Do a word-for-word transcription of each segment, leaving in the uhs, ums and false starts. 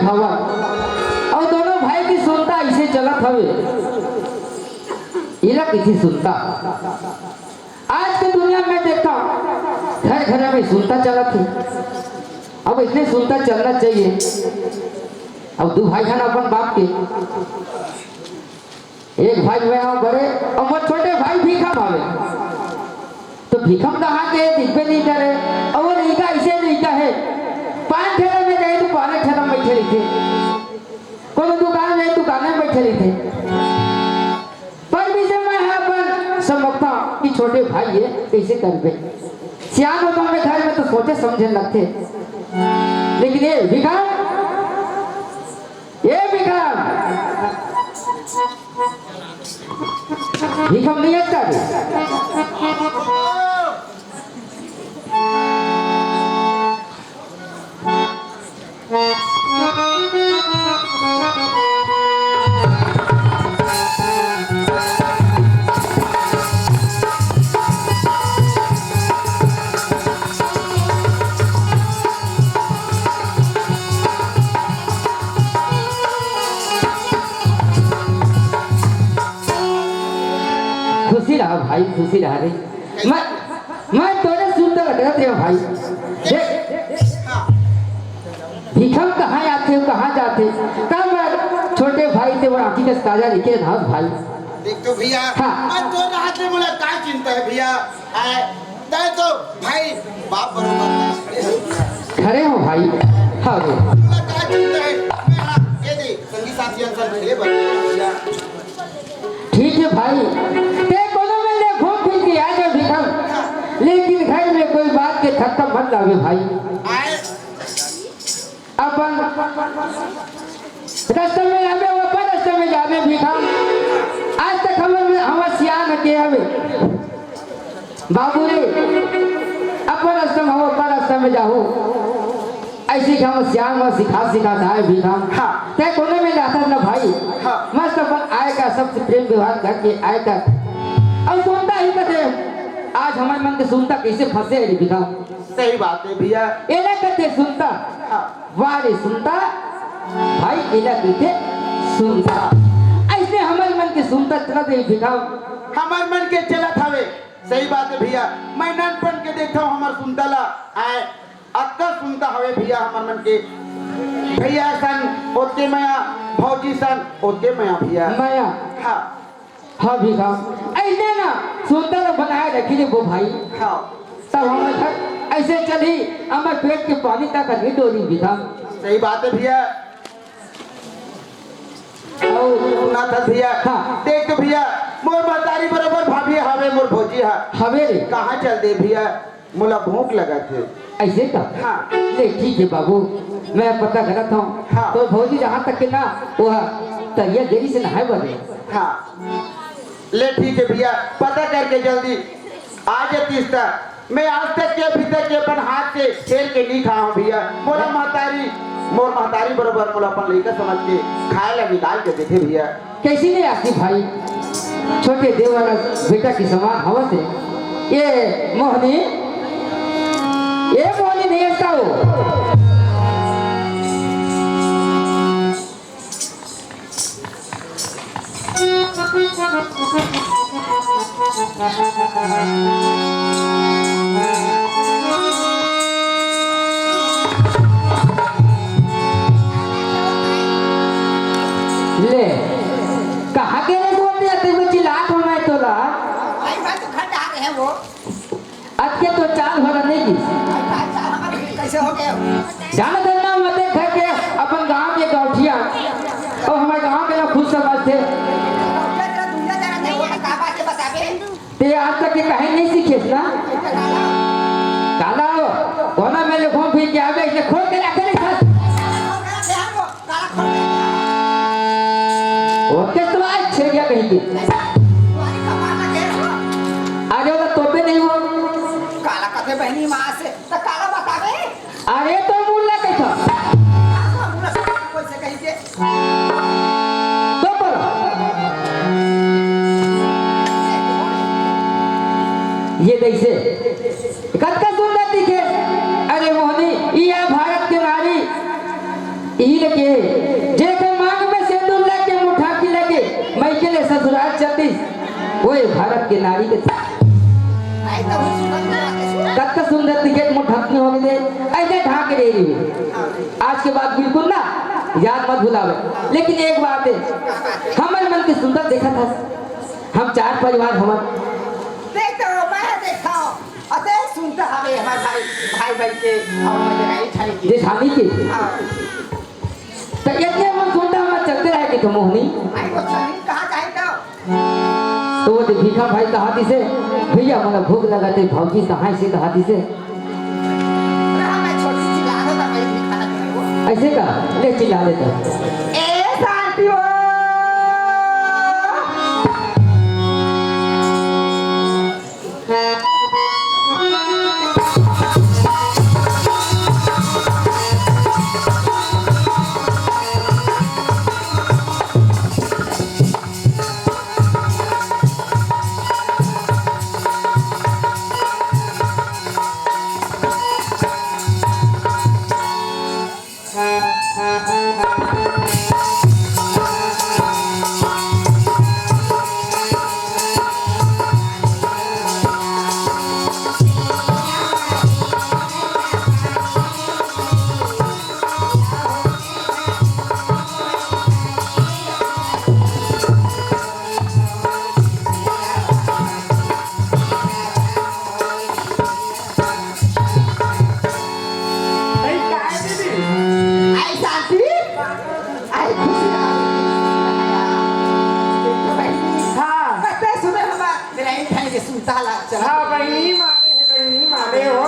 हवय। अउ दोनों भाई के सुनता अइसे चलत हवे, एला कइसे सुनता। आज के दुनिया में देखता, घर घर में सुनता चलत हे। अब इसने सुनता चलना चाहिए। अब दू भाई हन अपन बाप के, एक भाई मैं हूँ बड़े, अउ मोर छोटे भाई भीखम हवे। तो भीखम कहाँ के, दिखबे नहीं करे। अउ वो लइका अइसे लइका हे, पान ठेला में जाए तो पाने ठेला में बैठे रहिथे, कोनो दुकान जाए दुकान में बैठे रहिथे। पर भी से मैं ह अपन समझता कि छोटे भाई हे, कइसे करबे। सियान होता में घर में तो सोचे समझे लगथे, लेकिन ये भीखम, ये भीखम, भीखम नहीं हटता रे। खुशी रहा भाई, खुशी रहा रे। मैं, मैं तोरे सुनता लगत रहे भाई। देख, भीखम कहाँ आथे, कहाँ जाथे, का मैं छोटे भाई से वो आँखी के ताजा लेके ना भाई। देख तो भैया, हाँ। मैं तो रात में बोला, काय चिंता है भैया? आए, तय तो भाई बाप बरोबर है। खड़े हो भाई। हाँ रे। बोला, काय चिंता है? मैं हाँ, ये दे, संगी साथी अंसर खेले बन भैया। ठीक है भाई, ते कोनो में ले घूम फिर के आ जा भीखम, लेकिन घर में कोई बात के धक्का मत लावे भाई। आए। अपन रास्ता में आवे, वो अपन रास्ता में जावे भीखम। आज तक हमर, हमर सियान के हवे। बाबू रे, अपन रास्ता में हो, अपन रास्ता में जाहू। अइसे कि हम सियान में सिखा, सिखा जाए भीखम। हाँ। ते कोनो में जाता ना भाई। हाँ। मस्त अपन आए का सबसे प्रेम व्यवहार करके आए का। अउ सुनता ही कथे, आज हमर मन के सुनता कइसे फंसे हे रे भीखम। सही बात है भैया। एला कथे सुनता। हाँ। वाह रे सुनता, भाई एला कथे सुनता। अइसने हमर मन के सुनता चलत हे भीखम। हमर मन के चलत हवे। सही बात है भैया, मैं नानपन के देखता हूँ हमर सुनता ला। आए, अतका सुनता हवे भैया हमर मन के। भैया सन ओतके मया, भौजी सन ओतके मया भैया। मया। हाँ। हाँ भीखम, अइसने ना सुनता ला बनाए रखी रे वो भाई। हाँ। तब हमर घर अइसे चली, हमर पेट के पानी तक नहीं डोली भीखम। सही बात है भैया। अउ सुना था भैया। हाँ। देख तो भैया, मोर महतारी बरोबर भाभी हवे, मोर भौजी हा। हवे रे। कहाँ चल दे भैया, मोला भूख लगत हे। अइसे का? हाँ। ले ठीक है बाबू, मैं पता करत हूँ। हाँ। तो भौजी जहाँ तक के ना, वो तरिया गेरी से नहाए बर। हाँ। ले ठीक है भैया, पता करके जल्दी आ जातीस त। मैं आज तक के, अभी तक के अपन हाथ से छेल के नहीं खाया हूँ भैया। मोला महतारी, मोर महतारी बरोबर मोला अपन लइका समझ के खाए ला निकाल के देथे भैया। कइसे नहीं आती भाई, छोटे देवर बेटा के समान हवत हे। ये मोहनी, ये मोहनी नहीं आता हो। ले, कहाँ के रे गोपिया, तेरे को चिल्लात हूँ मैं तोला। भाई, मैं तो घर जा रहे हैं वो। अतके तो चाल हो रहा नहीं किस। कइसे हो गए? जाना था ना, मते घर के अपन गांव के गौठिया, अउ हमर गांव के ना खुश समझथे। ते आज तक के कहे नहीं सीखेस ना? काला हो, कोना में ले घूम फिर के आवे, इसे खोल के रखे नहीं था। ओके तो आज छेड़िया कहीं के। अरे वो तोपे नहीं वो। काला कथे बहनी माँ से, तो काला बतावे। अरे तो मुल्ला कैसा? मुल्ला कैसे कहीं के? तो पर ये कैसे? कतका सुंदर दिखे। अरे मोहनी, ये भारत के नारी, यही के, जेकर मांग में सेंदूर लेके, मुठाकी लेके, मइके ले ससुराल चल दिस, ओए भारत के नारी के कतका सुंदर दिखे, मुठाकी हो गए, ऐसे ढांक रही। आज के बाद बिल्कुल ना याद मत भुलावे। लेकिन एक बात है, हमर मन के सुंदर देखत हस, हम चार परिवार हमन। देख तो मैं देखा, अते सुनता हवे हमारे भाई, भाई भाई के और मैं जगह ही ठाई की। जेठानी के। हाँ। त इतने मन सुनता हम चलते रहे कि तो मोहनी। आई वो सलीम कहाँ जाए तो? तो वो जो भीखा भाई कहा दिसे, "भैया, मोला भूख लगा थे, भौजी कहाँ से कहा दिसे?" रहा, मैं छोटी चिल्ला दो, तब मैं भी खाना खाऊंगा। ऐसे का? ले चिल्ला ले तो। ए शांति हो। आई काय दीदी? आई शांति? आई खुशी? हाँ। कते सुने हमार मेरा इन खाने के सुनता ला चला। हाँ, बहिनी मारे है, बहिनी मारे हो।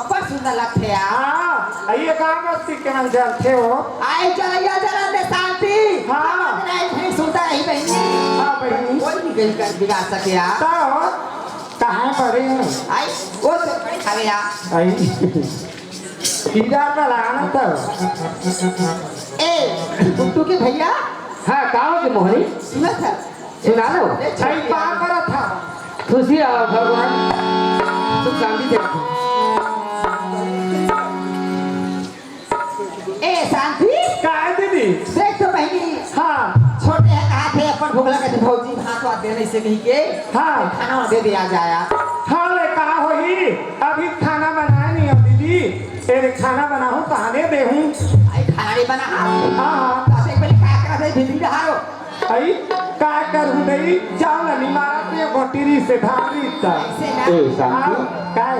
अब्बड़ सुंदर लगथे यार। हाँ, आइए कहाँ बस्ती के हम जानते हो? आई चलैया जरा दे शांति। हाँ। मेरा इन खाने सुनता रही बहिनी। हाँ, बहिनी। कोई नहीं गई कर बिगाड़ सके यार। तो कहाँ पड़े हो? आई, वो तो खड़े यार। आई। सीधा तो लाना तो। ए, गुड्डू के भैया। हाँ, का हो के मोहनी? सुना था। सुना लो। सही बात करा था। खुशी रहो भगवान। सुख शांति से रखो। ए, शांति? का है दीदी? देख तो बहिनी। हाँ। छोटे है, कहा थे अपन भोगला के भौजी भात वात देने से कहीं के। हाँ। खाना दे दिया जाया। हाँ, ले का होही? अभी खाना बनाए नहीं हो दीदी। तेरे खाना बनाहूँ, तहाने देहूँ। आई खाना नहीं बना। हाँ, हाँ। तो देख पहले का कर दे, भिंडी डहारो। आई, का करूँ दई? जाओ ना, निमारा पे गोटीरी से धारी ता। ऐसे ना। ए, शांति। हाँ, काय?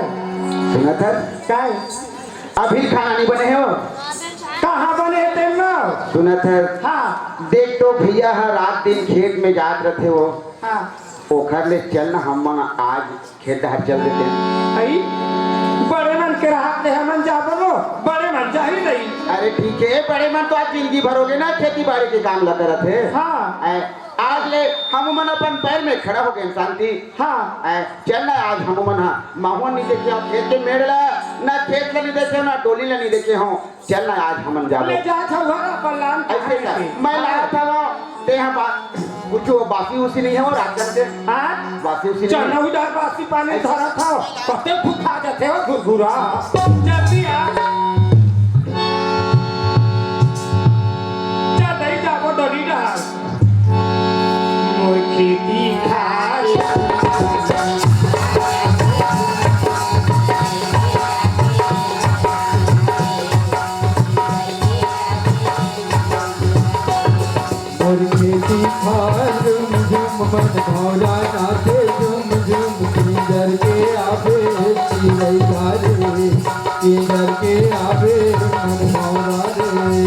सुना था? काय? अभी खाना नहीं बने हो? कहाँ बने तेन ना? सुना था? हाँ। देख तो भैया, हर रात दिन खेत में जात रहते हो। हाँ। ओखर ले चल ना, हम मन आज खेत डहर चल देते हैं। आई, बड़े मन के राहत ले हमन जाबो नो, बड़े मन जाही नहीं। अरे ठीक है, बड़े मन तो आज जिंदगी भर हो गए ना खेती बाड़ी के काम लगा रहते। हाँ। ऐ, आज ले हम मन अपन पैर में खड़ा हो गए शांति। हाँ। ऐ, चल ना आज हम मन हा माहौल नहीं देखे हो, खेत के मेड़ ला, ना खेत ला नहीं देखे हो, ना डोली ला नहीं देखे हो। चल ना आज हमन जाबो। ले जा छौहा अपन लान ऐसे का? मैं हाँ। लाया था वो, ते यहाँ बा-, कुछ वो बासी उसी नहीं है वो राशन से? हाँ? बासी उसी नहीं है? चना उधर बासी पानी ऐसे धरा था, कते फुफा जाते हो घुरघुरा। जल्दी आ। जा, नहीं जाबो डरी डहार। मोर खेती खार। मोर खेती खार झुम झुम, मन भौरा नाचे झुम झुम, किंजर के आबे चिरैया रे, किंजर के आबे मन भौरा रे।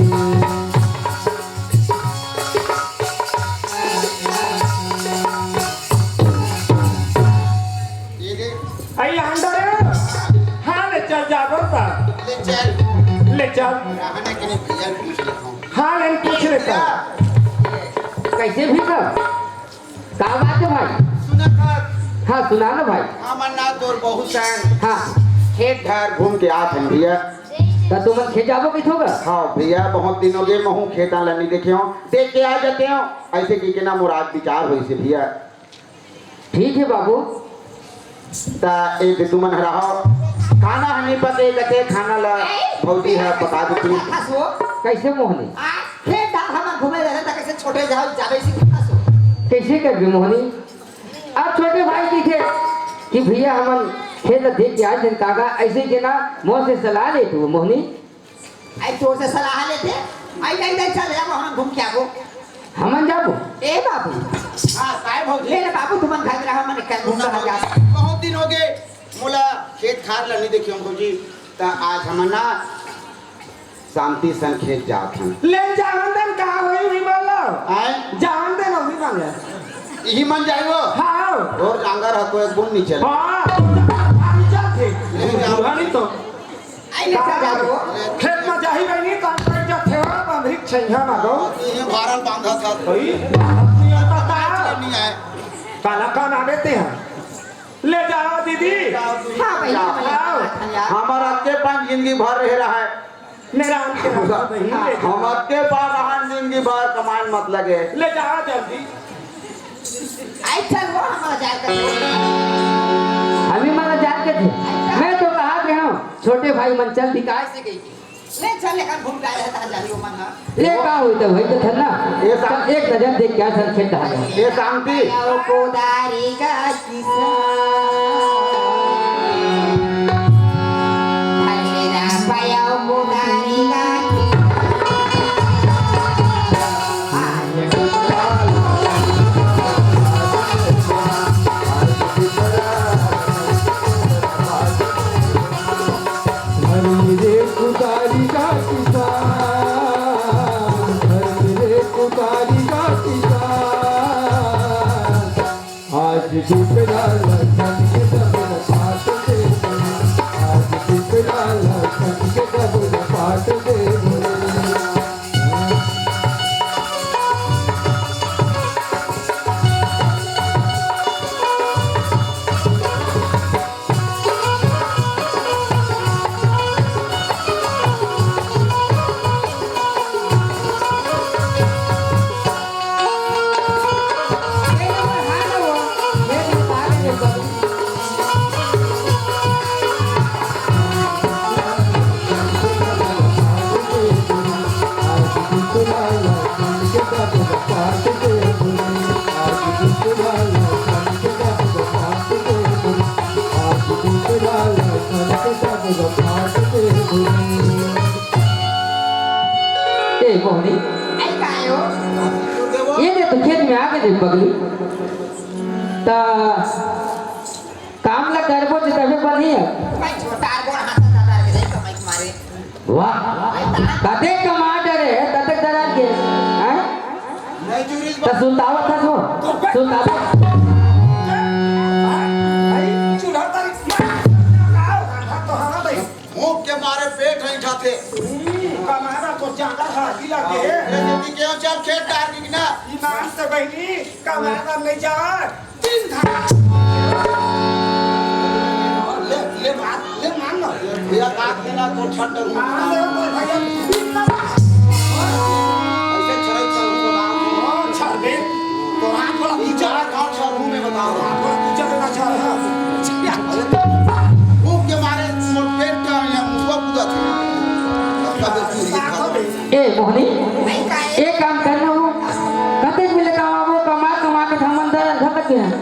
ये दे। आई अंडा रे। हाँ, ले चल जाबो ता। ले चल। ले चल। रहने के लिए भैया पूछ लेता हूँ। हाँ, ले पूछ लेता हूँ। कैसे भी कर? का बात है भाई? सुना था। हाँ, सुना ना भाई। हमर ना तोर बहुत है। हाँ। खेत घर घूम के आत हन भैया। त तुमन खेत जाबो कहिथो गा? हाँ भैया, बहुत दिन हो गए, महू खेत आला नहीं देखे हो, देख के आ जाते हो। ऐसे की के ना मोर आज विचार होइसे भैया। ठीक है बाबू। त एक तुमन ह रहो, खाना ह नहीं पके कथे, खाना ला भौजी ह पका देती। कइसे मोहनी? आज खेत डार हमन घूमे जाना था, कइसे छोटे जाओ, जाबे इसी के पास हो। कइसे करबे मोहनी? अब छोटे भाई कहिथे कि भैया हमन खेत ला देख के आज दिन कागा, अइसे के ना मोर से सलाह ले तू मोहनी। आई तोर से सलाह लेथे, आई नहीं नहीं चल जाबो, हमन घूम के आबो। हमन जाबो? ए बाबू। हाँ, काय भौजी? ले रे बाबू, तुमन घर में रहो, मन कर घूम बहुत दिन हो गए, मोला खेत खार ला नहीं देखियो भौजी, त आज हमन ना शांति संग खेत जात हन। ले जावन देन का होई विमल? आय? जावन देन होई विमल। इही मन जाई वो? हाँ। और लांगर ह तो एक बुन नहीं चले। हाँ, तो जा, भाग जाथे। ले जाओ। बुढ़ा नहीं तो। आई ले चल जाओ। खेत में जाही बनी, काम कर जाथे, वहाँ बांधरी छैया मारो। ये भारल बांधा था। भाई, अपनी आता था। नहीं आए। काला कान आ देते हैं। ले जाओ दीदी। हाँ भैया, भैया, हाँ। हाँ, यार। हमारा के पान जिंदगी भर रह रहा है। मेरा उनके हाथ में ही ले जाओ। हम आपके पास रहन जिंदगी भर कमाई मत लगे। ले जाओ जल्दी। आई चल वो हमारा जाए कर। हमी मारा जान के थे। मैं तो कहा गया हूँ, छोटे भाई मन चल दिखाए से गई। ले चल लेकर घूम के आए रहता है जानी वो मन ना। ये का होई तो वही तो था ना। ये सा- एक नजर देख क्या सर खेत आ गया। ये शांति। पायो कोदारी का किसान। हरे राम पायो कोदारी का किसान। हर मेरे कुदारी का किसान, हर मेरे कुदारी का किसान। आज पिपरा लखन के डबल पाट दे, आज पिपरा लखन के डबल पाट दे। ए मोहनी, आई कायो? ये दे तो खेत में आगे दे पगली। त काम ला करबो जे तबे बनही। भाई छोटा आर गोड़ हाथ दादा रे, नहीं कमाई मारे। वाह, कते कमा डरे, कते डरा के, हैं? त सुतावत हस वो, सुतावत। भाई, चूल्हा पर तो हमारा भाई। भूख के मारे पेट ऐंठाथे। हम्म, कमाना तो ज्यादा हाथी लगे। ये जल्दी क्यों चल खेत डार दी ना? ईमान से बहनी, कमाना नहीं जा। तीन धारा। ले, ले मार, ले मार ना। भैया, काट देना तो छट डरूँ। हाँ, ले तो भैया, तीन धारा। ऐसे छड़ाई छड़ूँ बता। हाँ, छड़ दे। तो रात वाला पूजा। चार गाँव छड़ूँ मैं बताओ। रात वाला पूजा देना चाह रहा। अरे, भूख के मारे मोर पेट का या मुँह पूजा था। तब तक पूरी खा। ए मोहनी, एक काम करना हो, कतेक मिले कमाबो, कमा कमा के हमन दर धकत के हैं।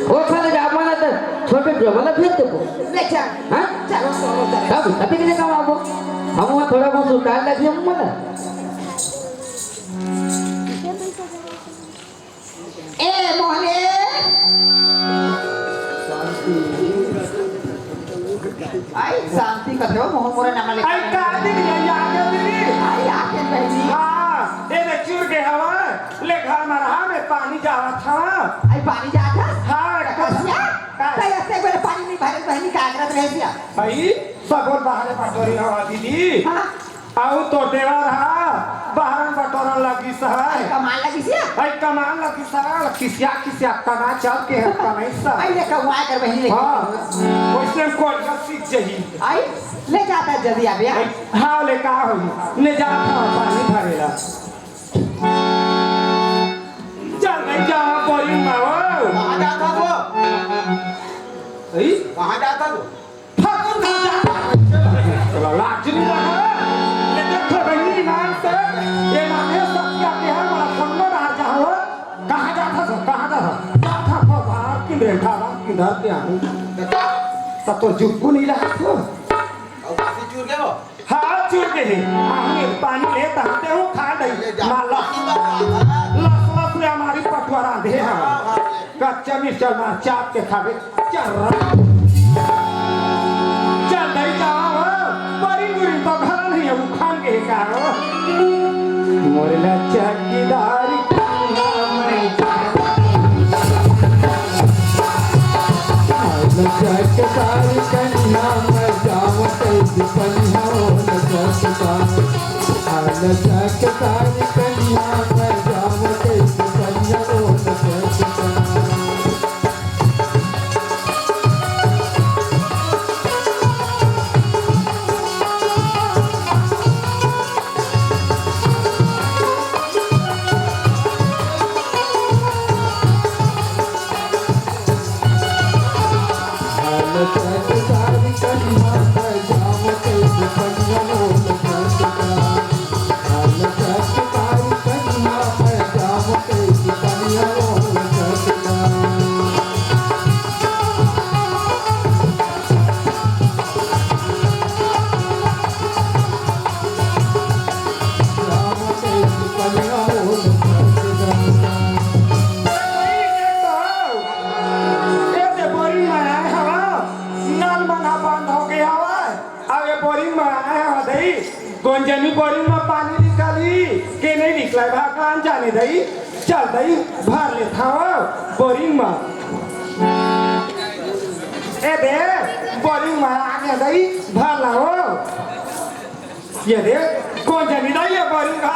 ओ खा ले जाबो ना त छोटे ड्राइवर ला भेज देबो। ले चल। हाँ? चलो, चलो, चलो। तब कतेक मिले कमाबो, हम वहाँ थोड़ा बहुत सुधार लगी हम मन। ए मोहने। आई शांति कथे हो, मोह मोरे नाम ले। आई का दीदी, आई आके दीदी। आई आके बहनी। हाँ, ए दे चुर के हवा, ले घर में रहा, मैं पानी जावत हवा। आई पानी जात हस? हाँ, कसिया? का? कई ऐसे बेर पानी नहीं भरे, बहनी का आगरत रह गया। भाई, सबोर बाहर पटोरी हवा दीदी। हाँ। अउ तोर देवर हा बाहरन बटोरन लगिस है। कमाल लगिस है? अई कमाल लगिस है, खिसिया खिसिया तना चल के है कमाइस है। अई ले कमाए कर बहिनी ले। हाँ, वैसे कोरिया सीख जही। आई ले जाता जल्दी आ भैया। अई, हाँ, ले का होई? ले जा था पानी भरेला। चल नहीं जा बोरी मावो। कहाँ जाता वो? अई? कहाँ जाता वो? फागुन का जा। चला, लाज नहीं लगा। ले देख तो बहिनी ईमान से। बेटा राम की धर के आऊं। त तोर जुक्कू नहीं रहा तो? अउ काफी चूर ले हो? हाँ, चूर के ही। हाँ, ये पानी ले तहते हूँ, खा दई। ले जा। माला। पानी बता, हाँ। लसवा से हमारी पटवारा दे, हाँ। हाँ, हाँ, ले। कच्चा मिर्चा मार चाप के खावे। चल रहा। चल दई जावा हो। बड़ी बुरी तो घर नहीं है, वो खान के ही का हो। मोरे ला चौकीदार कन्या मैं जाऊं। आला चौकीदार कन्या मैं जाऊं, कैसे पनिया हो न सकता। आला चौकीदार कन्या मैं जाऊं, कैसे पनिया हो न सकता। ए, ते बोरिंग म आए हवा, नल मन ह बंद हो गए हवा। अब ये बोरिंग म आए हवा दई, कोन जनी बोरिंग म पानी निकाली के नहीं निकला, भगवान जाने दई। चल दई, भर ले थावा बोरिंग म। ए दे, बोरिंग म आगे दई, भर ला हो। ये दे, कोन जनी दई ये बोरिंग ह,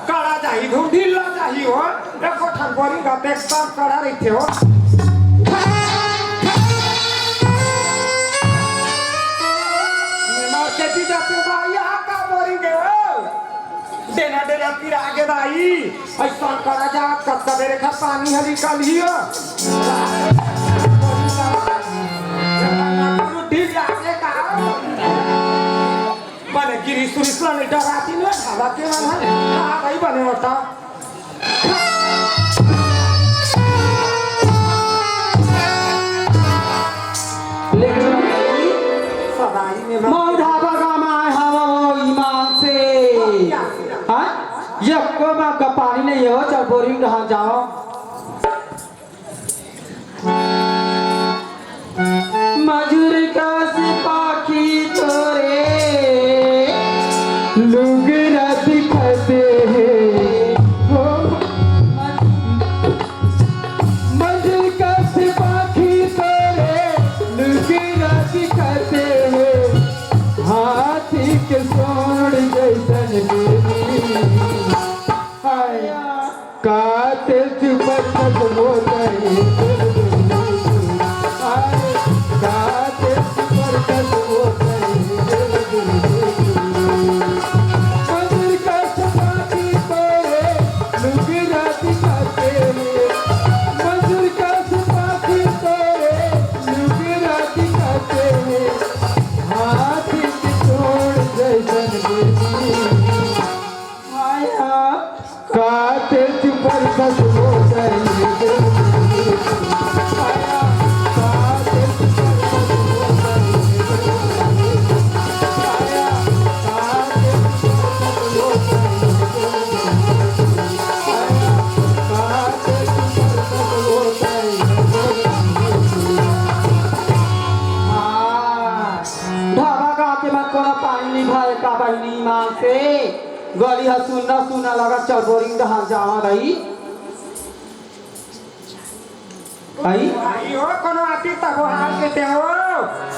कड़ा जाही धुन ढीला जाही हो। एको ठन बोरिंग ह त एकदम कड़ा रहिथे हो। ये मार के दी जाते भाई, यहाँ का बोरिंग है हो? डेना डेना पिरा गे दाई, अइसन करा जा, कतका बेर एखर पानी ह निकलही हो। ढील जाके का? बने गिरी सुरिस ला नहीं डराती न, ढाबा के मन ह। हाँ भाई, बने होता। लेकिन सदाई में मऊ ढाबा का माय हवा वो ईमान से। हाँ? यक्को मा का पानी नहीं हो, चल बोरिंग डहान जाओ। मजूर कस पाखी तोरे लुगरा दिखते हे हो। मजूर कस पाखी तोरे लुगरा दिखते हे। हाथी के सोंड़ जइसन बेनी। हाय। काते चुपर कस मोतई। हाय। काते चुपर कस मोतई। मजूर कस पाखी तोरे लुगरा दिखते हे। मजूर कस पाखी तोरे लुगरा दिखते हे। हाथी के सोंड़ जइसन बेनी। आया। काते चुपर कस मोतई। आया। काते चुपर कस मोतई। आया। काते चुपर कस मोतई। आया। काते चुपर कस मोतई। हाँ। ढाबा गा के मत कोनो पानी नहीं भाए का बहिनी माँ से। गली ह सुन्ना सुन्ना लगत, चल बोरिंग डहान जावा दाई। आई? आई हो, कोनो आती तब हाल के ते हो।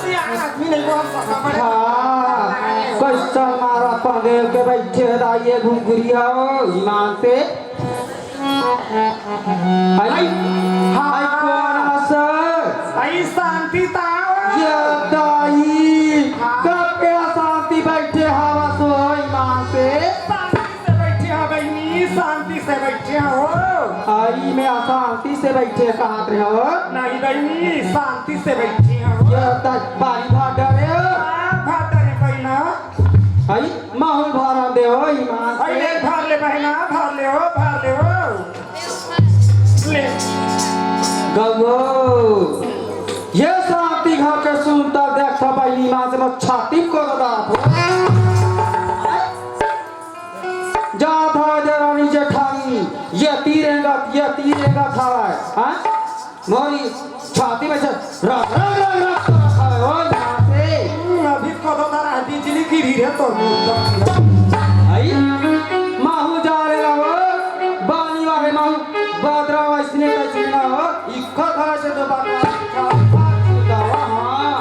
सियान आदमी नहीं बोल सकता बड़े। हाँ, कैसा मारा पंगेल के बैठे दाई ये घुघुरिया हो, ईमान से। आई, आई, हाँ। आई कोन हस? आई शांति ताव। ये दाई, हाँ। कब के अशांति बैठे हवस हो ईमान से? शांति से बैठे हो बहिनी, शांति से बैठे हो। आई मैं अशांति से बैठे कहत रहे हो। नहीं बहिनी, शांति से बैठे हो। ये दाई, पानी भर डरे हो। हाँ, भर डरे बहिना। आई, माहौल भरन दे हो ईमान से। आई, ले, भर ले बहिना, भर ले हो, भर ले हो। ले। गंगो। ये शांति घर के सुनता देखता बहिनी माँ से मैं छाती को बता। जात हवय देवरानी जेठानी, ये तीर एंगत, ये तीर एंगत हवय, हाँ? मोरी छाती में से रग, रग, रग, रग करत हवय, ओ यहाँ से। हम्म, अभी कदो तारा बिजली गिरी रे तोर मुंह। आई, माहू जा रे रहो, बानी वाले माहू, बदरा वैसने तैसने ना हो, इक्का घर से तो बात, बात, बात, हाँ,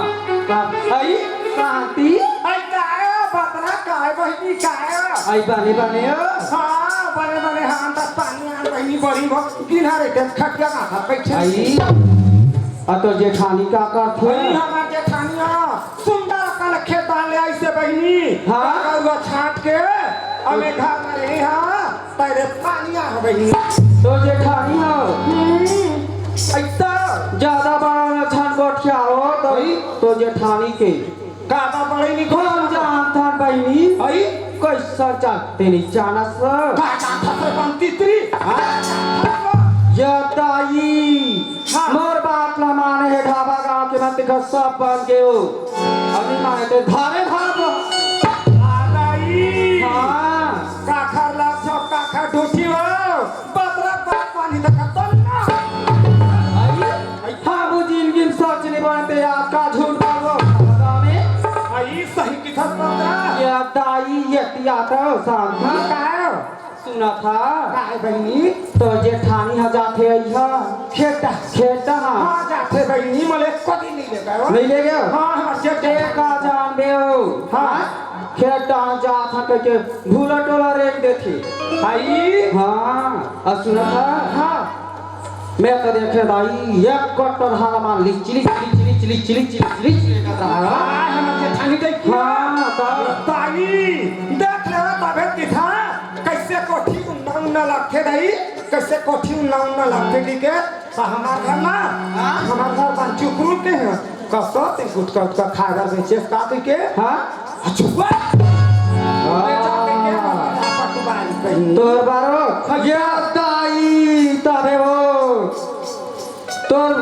का, आई, शांति। आई, काय बदरा, काय बहिनी, काय? आई, बने, बने हो। हाँ, बने, बने, हाँ, दस पानी आन बहिनी बड़ी हो, गिना रे, देख, खटिया ना था, बैठे। आई, आ तो जेठानी का करथे? आई, हमार जेठानी, हाँ, सुंदर अकन खेत ले आई से बहिनी। हाँ? गरुआ छाट के, हमें घर में रही, हाँ। पहले पानी आ बहिनी। तो जेठानी हो। हम्म, ऐसा ज्यादा बड़ा न छान गोठिया हो तो, तो जेठानी के। का बा बड़े नहीं कौन जानत हन बहिनी? आई? कैसा जानते नहीं जानस? का जानत हस रे बंती त्री? हाँ? ये दाई, हाँ। मोर बात ला माने हे, ढाबा गांव के मन तिखा सब बन गयो। अभी माने ते धारे धार। आ दाई। हाँ। काखर लाग छो, काखर ढूठी हो। बदरा बात मानी त खतम ना। आई, हाँ, वो जिनगी में सच नहीं बनते, आपका झूठ बोलो। बताओ ने। आई, सही किथस बदरा। ये दाई, ये तिया तो शांति। हाँ, का है? सुना था। का है बहिनी? तो जेठानी हा जाथे आई हा। खेत। खेत हा। हाँ, जाथे बहिनी, मले को दिन नहीं ले गयो। नहीं ले गयो? हाँ, हाँ, जे के का जान बे हो? हाँ। हाँ? खेत डाहन जात हन कहिके भूला टोला रेंग देथे। आई? हाँ, अउ सुनत हस? हाँ। मैं तो देखे दाई, एक कट्टर हाल मान लिचली, लिचली, लिचली, लिचली, लिचली, लिचली करत रहा। हाँ, हमर जेठानी देख के। हाँ, तब? दाई, देख ले तभे दिखा, कैसे कोठी उन्ना उन्ना लगथे दाई, कैसे कोठी उन्ना उन्ना लगथे ठीक है? त हमार घर ना, हाँ? हमार घर बन चुकरू के हैं। कसो ते गुटका उटका खा बर बेचेस का कहिके? हाँ? अछुआ। हाँ। बेचा कहिके हमार घर पटवारी कहीं। तोर बारो, ये दाई, तबे वो। तोर,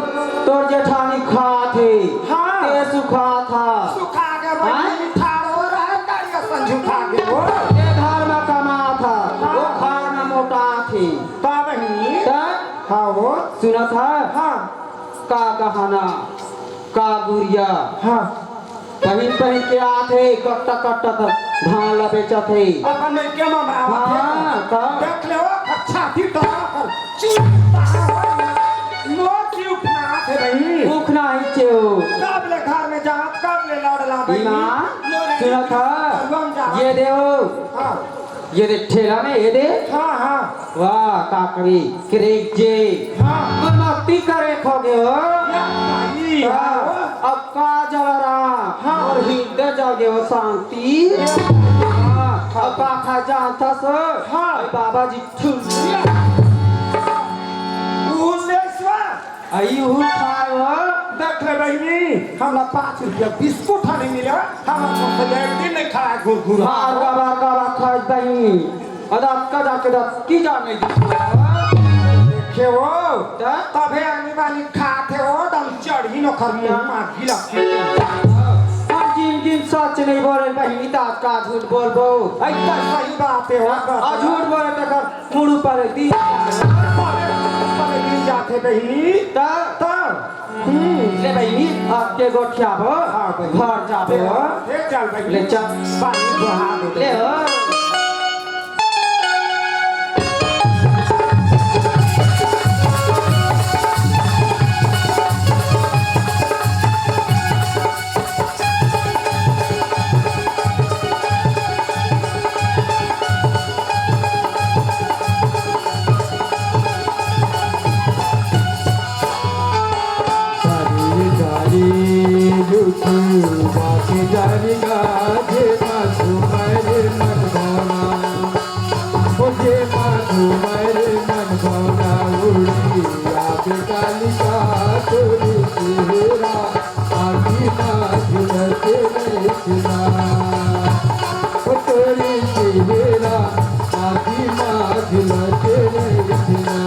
तोर जेठानी खात हे। हाँ। ते सुखात हस। सुखा के हाँ? बहिनी ठाड़ हो रहा है, गाड़िया संझू खा के हो। ये घर में कमात हस, हाँ। वो घर में मोटात हे। का बहिनी? त? हाँ वो। सुनत हस? हाँ। का गहना, का गुरिया, हाँ। पहिन पहिन के आथे, कट्टा कट्टा त धान ला बेचत हे। अपन में के मामा आवत हे। हाँ, त? देख ले हो, अच्छा थी तो कर। चुप रहा हो। मोर की उठना थे भाई। उठना ही चेओ। कब ले घर में जात, कब ले लड़ ला भाई। माँ, मोर सुनत हस? घरवा में जात। ये दे हो। हाँ। ये दे ठेला में, ये दे। हाँ, हाँ। वाह, काकरी, करेजे। हाँ। मन मस्ती करे खो गए हो। या भाई, हाँ। हाँ। अब का जल रहा? हाँ। अउ हिंदे जल गए हो शांति। या। हाँ। अब का खा जानत हस? हाँ। अरे बाबा जी, ठुल। या। उन्नीसवा। अई उहू खाए हो। देख ले बहिनी, हमला पाँच रुपया बिस्कुट हा नहीं मिले, हमर घर से एक दिन नहीं खाए घुरघुरा। मार का, मार का, मार खाए बहिनी। अदा का जाके दा, की जान नहीं दी। देखे हो, त? तभे आनी बानी खात हे हो, दम चढ़ी नो खर मुंह मार गिला। हम जिन जिन सच नहीं बोले बहिनी, त आज का झूठ बोलबो? ऐसा सही बात है हो, आ, झूठ बोले त कर मुड़ ऊपर दी। ऊपर दी जाथे बहिनी। त? त? हम्म। ले बहिनी, अब के गोठियाबो। हाँ बहिनी। घर जाबो। ले, ले चल बहिनी। ले चल। पानी बहा दे। ले हो। सारी गाली लुटू बाकी जानी का जे माथू मेरे मन भावना। ओ जे माथू मेरे मन भावना उड़ी आप कालिका तोरी चेहरा आखी माझ लगे नैचना। ओ तोरी चेहरा आखी माझ लगे नैचना।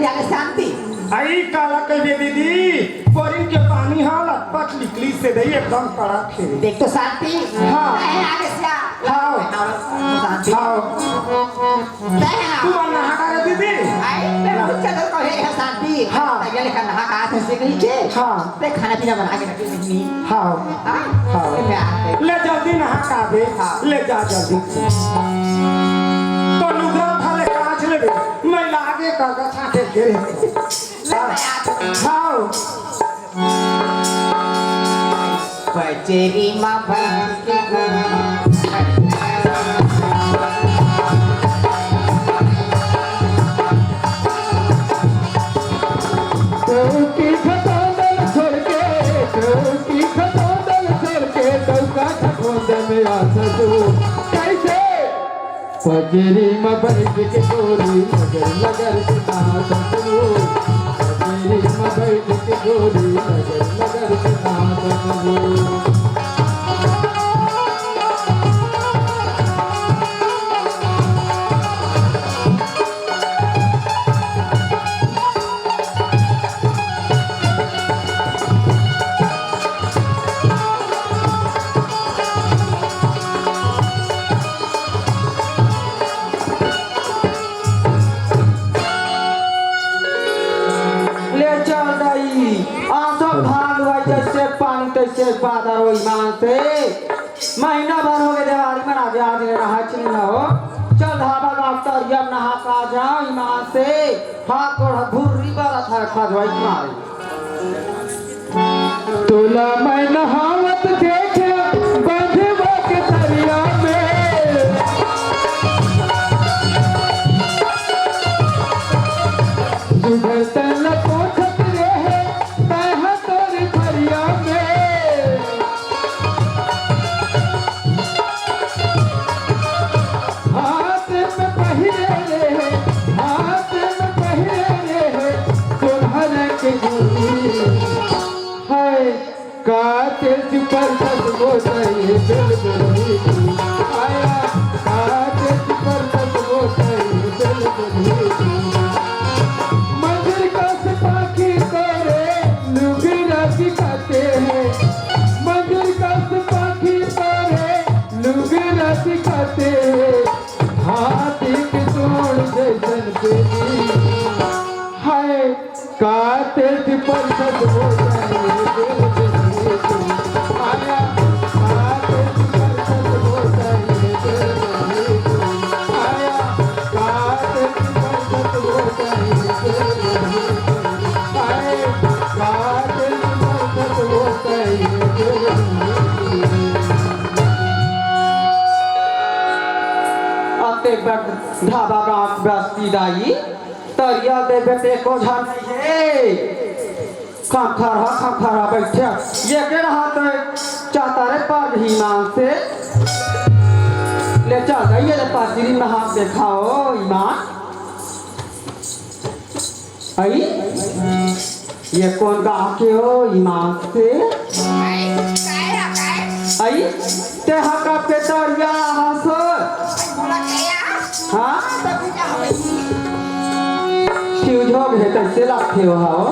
आगे शांति। आई काला कहिबे दीदी, बोरिंग के पानी ह लटपट निकली से दई एकदम कड़क हे। देख तो शांति। हाँ। कहे आगे से आ। हाँ। शांति। हाँ। कहे ना। तू मन नहा का रे दीदी? आई, मैं कुछ चलो कहे है शांति। हाँ। तैयार लेकर नहा का आते से गई के। हाँ। ते खाना पीना बना के रखी नहीं। हाँ। हाँ? हाँ। मैं आ गई। ले जल्दी नहा का दे। हाँ। ले जा जल्दी। तो लुगरा था ले काच ले बे। मैं लागे का गथा के गिरे। ले मैं आ गई। हाँ। पचेरी मा बैठ के चौकी खतोंदल छोड़ के, चौकी खतोंदल छोड़ के, चौका खतोंदल में आ ससुर। कैसे? पजरी में बैठ के गोरी, लगर लगर के नाचत हो। पजरी में बैठ के गोरी, लगर लगर के नाचत हो। ले चल दाई, आंसू धान हुआ जैसे पानी तैसे बादर हो ईमान से। महीना भर हो गए देवारी मना के आज ले नहा चिन्ह हो। चल धाबा डॉक्टर यम नहा का जाओ ईमान से। हाथ गोड़ भुर्री बरत है खजवाई मारे। तोला मैं नहावत देखे बंधवा के तरिया में। सुघर तन पोछत रहे तैहा तोर फरिया में। हाथ में पहिरे रहे, हाथ में पहिरे रहे, सोनहर के गुरी। हाय, काते चुपर सत मोतई बिलबुली। आया, काते चुपर सत मोतई बिलबुली। मंदिर का सिपाही करे, लुगरा सिखाते हैं। मंदिर का सिपाही करे, लुगरा सिखाते हैं। हाथी के तोड़ जैसन बेनी। हाय, काते से परसत हो जाए, आया, काते से परसत हो जाए, आया, काते से परसत हो जाए, आया, काते से परसत हो जाए। अते बड़ धाबा गांव बस्ती दाई, तरिया दे बेटे को झन हे। खंखर हा, खंखर हा, बैठे। ये के रहा तो चाहता रे पर ईमान से। ले चल गई ये पासिरी में हाथ देखाओ ईमान। आई? ये कोन गाँव के हो ईमान से? आई? ते हा कब के तरिया हस? हाँ? फ्यूज हो गए तैसे लगते हो, हाँ?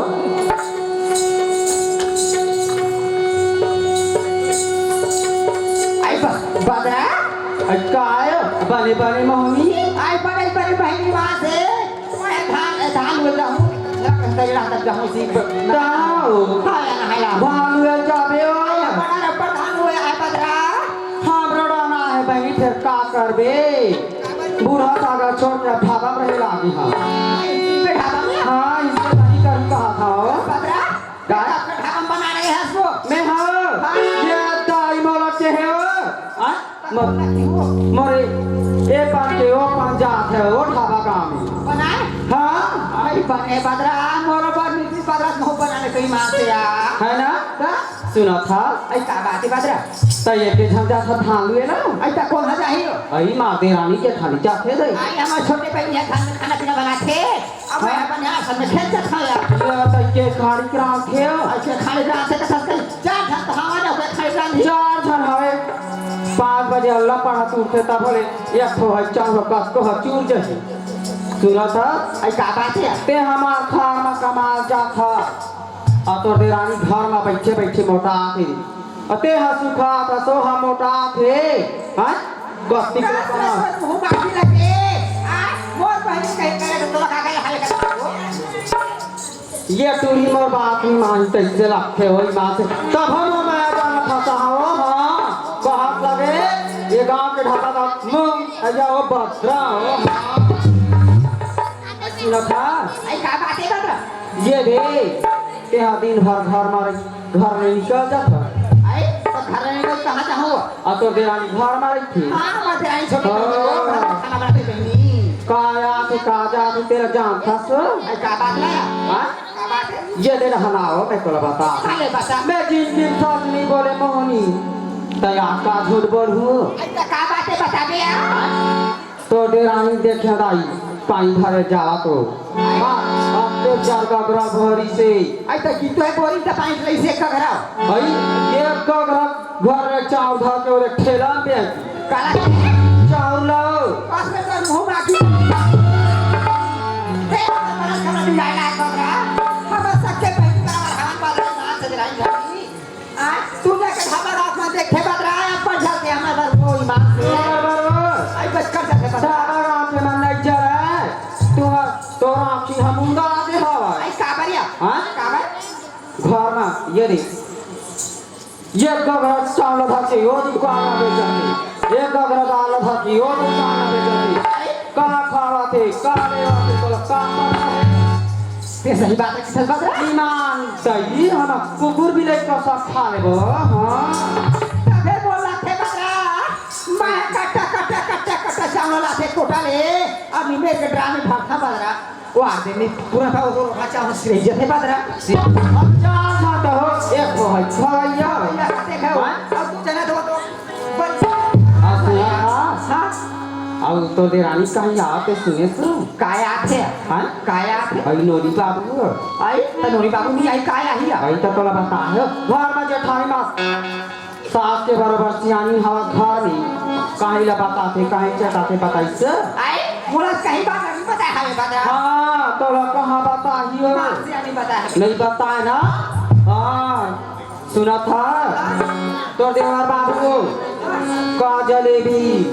आई ब-, बदरा? आई का आयो? बने बने मोहनी? आई बने बने बहनी वहाँ से। मैं धान, ए, धान बोल रहा हूँ। ना कहता ये रहा तब जाऊँ सी। ताओ। हाँ, या ना, है ना। धान हुए जाबे हो। या बड़ा रब्बा धान हुए, आए बदरा। हाँ, बड़ा ना है बहनी, फिर का करबे? बूढ़ा सागर छोड़ के अब ढाबा में रहे लागी हम। इसी पे ढाबा में? हाँ, इससे नहीं करूँ कहा था वो। बदरा, का? अपना ढाबा में बना रहे हैं इसको। मैं हाँ। हाँ। ये दाई मोला के है वो। हाँ? म-, मोरे ए पान के ओ पान जात हे, ओ ढाबा काम हे। बनाए? हाँ। आई बने बदरा, मोर बर मिट्टी बदरा, मोह बनाने कहीं मार से आ। है ना? का? सुना था? आई का बात है बदरा? त ये के झंझा था धान लुए ना? आई त कौन हा जाही हो? आई माँ देरानी के खाली जाते दे। आई हमारे छोटे बहन यहाँ घर में खाना पीना बनाते। अब मैं अपन यहाँ सब में खेल चल खाया। ये तो के खाली क्रांत है। अच्छा, खाली क्रांत है तो सस्ते। चार झन तो हवा ना हुए खाली क्रांत ही। चार झन हवे। पाँच बजे अल्लाह पढ़ा तू उठे तब बोले, एक ठो है, चार ठो कस को है, चूर जही। सुनत हस? अई का बात हे? ते हमार घर म कमाए जात हस, अउ तोर देरानी घर म बइठे बइठे मोटात हे। अउ ते ह सुखात हस, ओ ह मोटात हे। हाँ? गस्ती के बस, बस, बस, मुँह माफी लगे। आ, मोर बहिनी कहीं करे तो तोला का करे हाल कर। ये टूरी मोर बात नइ मानही तइसे लगथे ओही माँ से। तब हम मैं जाना फंसा हो, हाँ, कहत लगे, ये गाँव के ढाबा का मुँह, अइया ओ बदरा हो, हाँ। सुनत हस? अई का बात हे बदरा? ये दे, तेहा दिन भर घर म रही, घर ले निकल जात हस। अई, त घर ले निकल कहाँ जाहूँ? अउ तोर देरानी घर म रहिथे। हाँ, हमार देरानी छोटे हाँ। बहिनी, वो घर म खाना बनाथे बहिनी। का आथे, का जाथे, तेला जानत हस? अई का बात हे? हाँ? का बात हे? ये दे ना हनाओ, मैं तोला बता। अरे बता। मैं जिन दिन सच नइ बोले मोहनी, त आज का झूठ बोलहूँ? अई त का बात हे, बता बे यार। तोर देरानी देखे दाई, पानी भरे जावत हो। हाँ, अब तो चार गगरा भरी से। अई त कितो हे बोरी त पानी लइसे गगरा। भाई, ये गगरा घर ले चाउर धर के ओरे ठेला में बेच। काला चाउर लाओ। बस में तो मुँह माफी। हे, बड़ा खाना दिलाएगा गगरा। हम सबके पैसा हराम वाला नाच जराई घड़ी। आ, तू जाके ढाबा रात में देखे बदरा, अपन जाके हमारे बर वो ईमान से। अरे बाबा। आई बचकर जाके बदरा। ढाबा रात में मन नहीं जरे। तू, तोर आँखी हम उंदा आगे हवा। आई काबर या? हाँ? काबर? घर में, ये रे। ये गगरा चावल धके, वो दुकान में बेचते। ये गगरा दाल धके, वो दुकान में बेचते। का खावाथे, का लेवाथे, तोला का पता हे? ते सही बात हे, किसन बदरा। ईमान सही, हम कुकुर बिलई कस खा लेबो, हाँ। तभे बोलथे बदरा, मैं कट्टा, कट्टा, कट्टा, कट्टा चावल लाथे कोटा ले, अब निमेर के ड्राम में भरथा बदरा। वो आदमी पूरा था, वो रोटा चावल सिरई जथे बदरा। अब जा, जा तो हो, एक हो है, खवैया। खवैया खाते खाओ। हाँ? अब तू चला दो तो। हाँ, सुना था। हाँ। अब तो देरानी कहीं आते सुने सु। काय आथे? हाँ? काय आथे? अई नोनी बाबू। अई? त नोनी बाबू नहीं आई, काय आही? अई त तोला बता है। घर में जेठानी माँ सास के बरोबर सियानी हवा घर में। काहे ला बताथे, काहे चेताथे, बताइस? अई? मोला कहीं बात नहीं पता है, बता। हाँ, तोला कहाँ बताही हो? माँ सियानी बता है। नहीं बताए ना? हाँ। सुनत हस? तोर देवर बाबू, का जलेबी,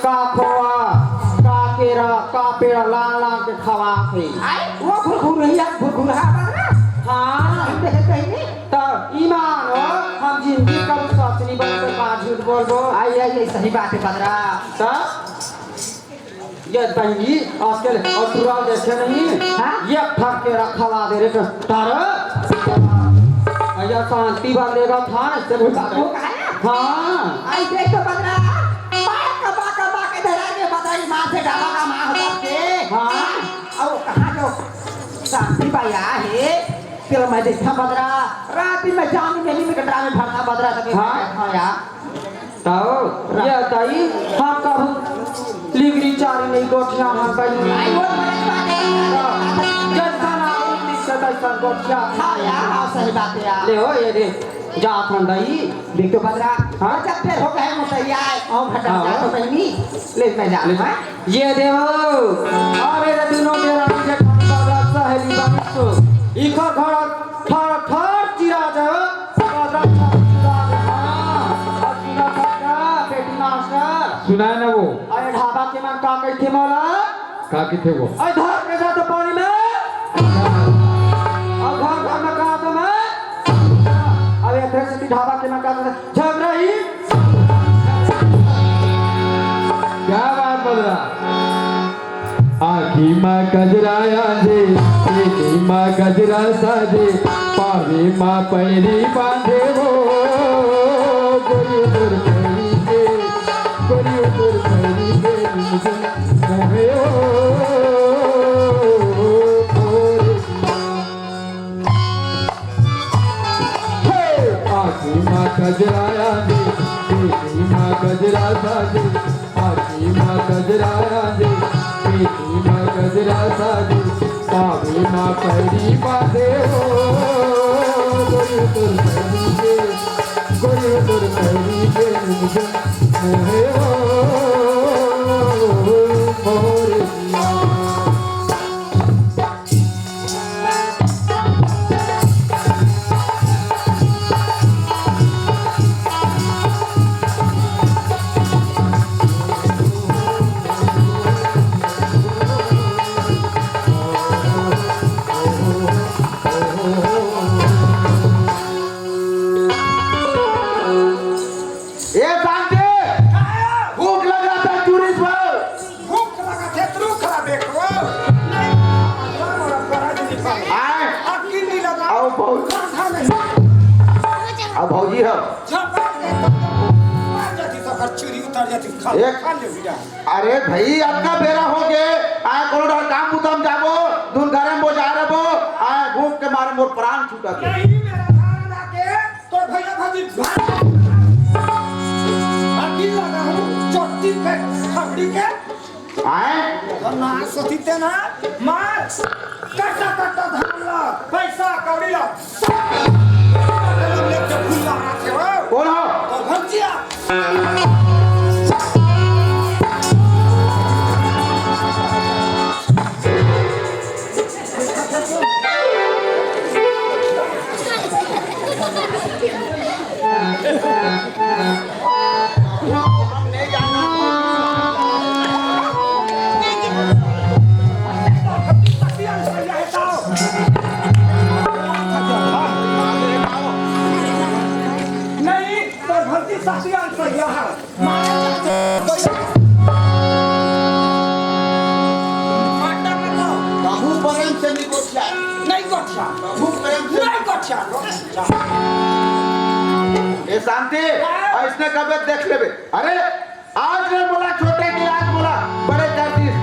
का खोवा, का केरा, का पेड़ा लान लान के खवाथे। आई, वो घुरघुरहिया, घुरघुरहा बदरा। हाँ। देखे कहीं नहीं। त ईमान हो, हम जिंदगी कब सच नहीं बोलबो, का झूठ बोलबो? आई, आई, आई, सही बात हे बदरा। त ये बहिनी, आजकल अतुरा देखे नहीं? हाँ? ये ठग के रखवा दे रे, तारा। अइया शांति बन लेगा थान, चल वो कहा? हाँ। आई देख तो बदरा, मार कबा कबा के धरा के बदरा, माँ से डाला का माँ हो के। हाँ। अब कहाँ जो शांति भाई आ है, तेरा मैं देखा बदरा, रात में जानी मेली में कटरा में भरना बदरा तक हाँ। हाँ यार। तौ, ये तई, हम कहूँ, लिगरी चारी नहीं गोठिया हम कहीं। आई, वो बड़ी बात है। जैसा ना हो, तीस से तैसा गोठिया। हाँ यार, हाँ, सही बात है यार। ले हो, ये दे, जा थन दई। देख तो बदरा, हाँ? जब फिर हो गए मुसैया, और घटा हाँ। जा तो बहनी, ले मैं जा, ले। हाँ? ये देवो, अरे रे दुनो देरानी जेठानी बदरा सहेली बानी सो। इखर घर ठर ठर चिरा जाओ, बदरा ठर चिरा जाओ। हाँ, अब सुना था क्या, पेटी मास्टर? सुनाए ना वो। अरे ढाबा के मन का कहिथे मोला? का कहिथे वो? अरे धर के जा तो पानी में। अब घर घर में का तो मैं? अब ये फिर से ढाबा के मन का तो झगड़ा ही। क्या बात बदरा? आँखी मा कजरा आंजे, पेटी मा कजरा साजे, पावे मा पैरी बांधे हो। गोरी उमर पैरी के, गोरी उमर पैरी के, मोहे हो, गोरी। हे! आँखी मा कजरा आंजे, पेटी मा कजरा साजे, आँखी मा कजरा आंजे, पेटी मा कजरा साजे, पावे मा पैरी बांधे हो। गोरी तोर पैरी के, गोरी तोर पैरी के, मोहे हो, मोरे पिया। हो। झपट के तो मार जाती तो कर चूरी उतर जाती, खा, एक खा ले बेटा। अरे भाई, अतका बेरा हो गे, आय कोनो डहर काम बुता म जाबो, धुन घरे म बोजा रबो, आय भूख के मारे मोर प्राण छूटत हे। नहीं मेरा धान लाके, तो भैया भाभी भाग। अभी लगा हूँ चोटी पे खपड़ी के। आय? तो ना सोचते ना, मार। कट्टा कट्टा धान ला, पैसा कौड़ी ला, सब लेके भुल्ला रखे हो। कौन हो? तो भंजिया। नहीं, तो भक्ति साथी आंसर यह है। कहूँ बरन से नहीं गोठिया। नहीं गोठिया। कहूँ बरन से नहीं गोठिया। ए शांति, अइसने कबे देख लेबे। अरे, आज ले मोला छोटे के आज मोला बड़े कर दिस।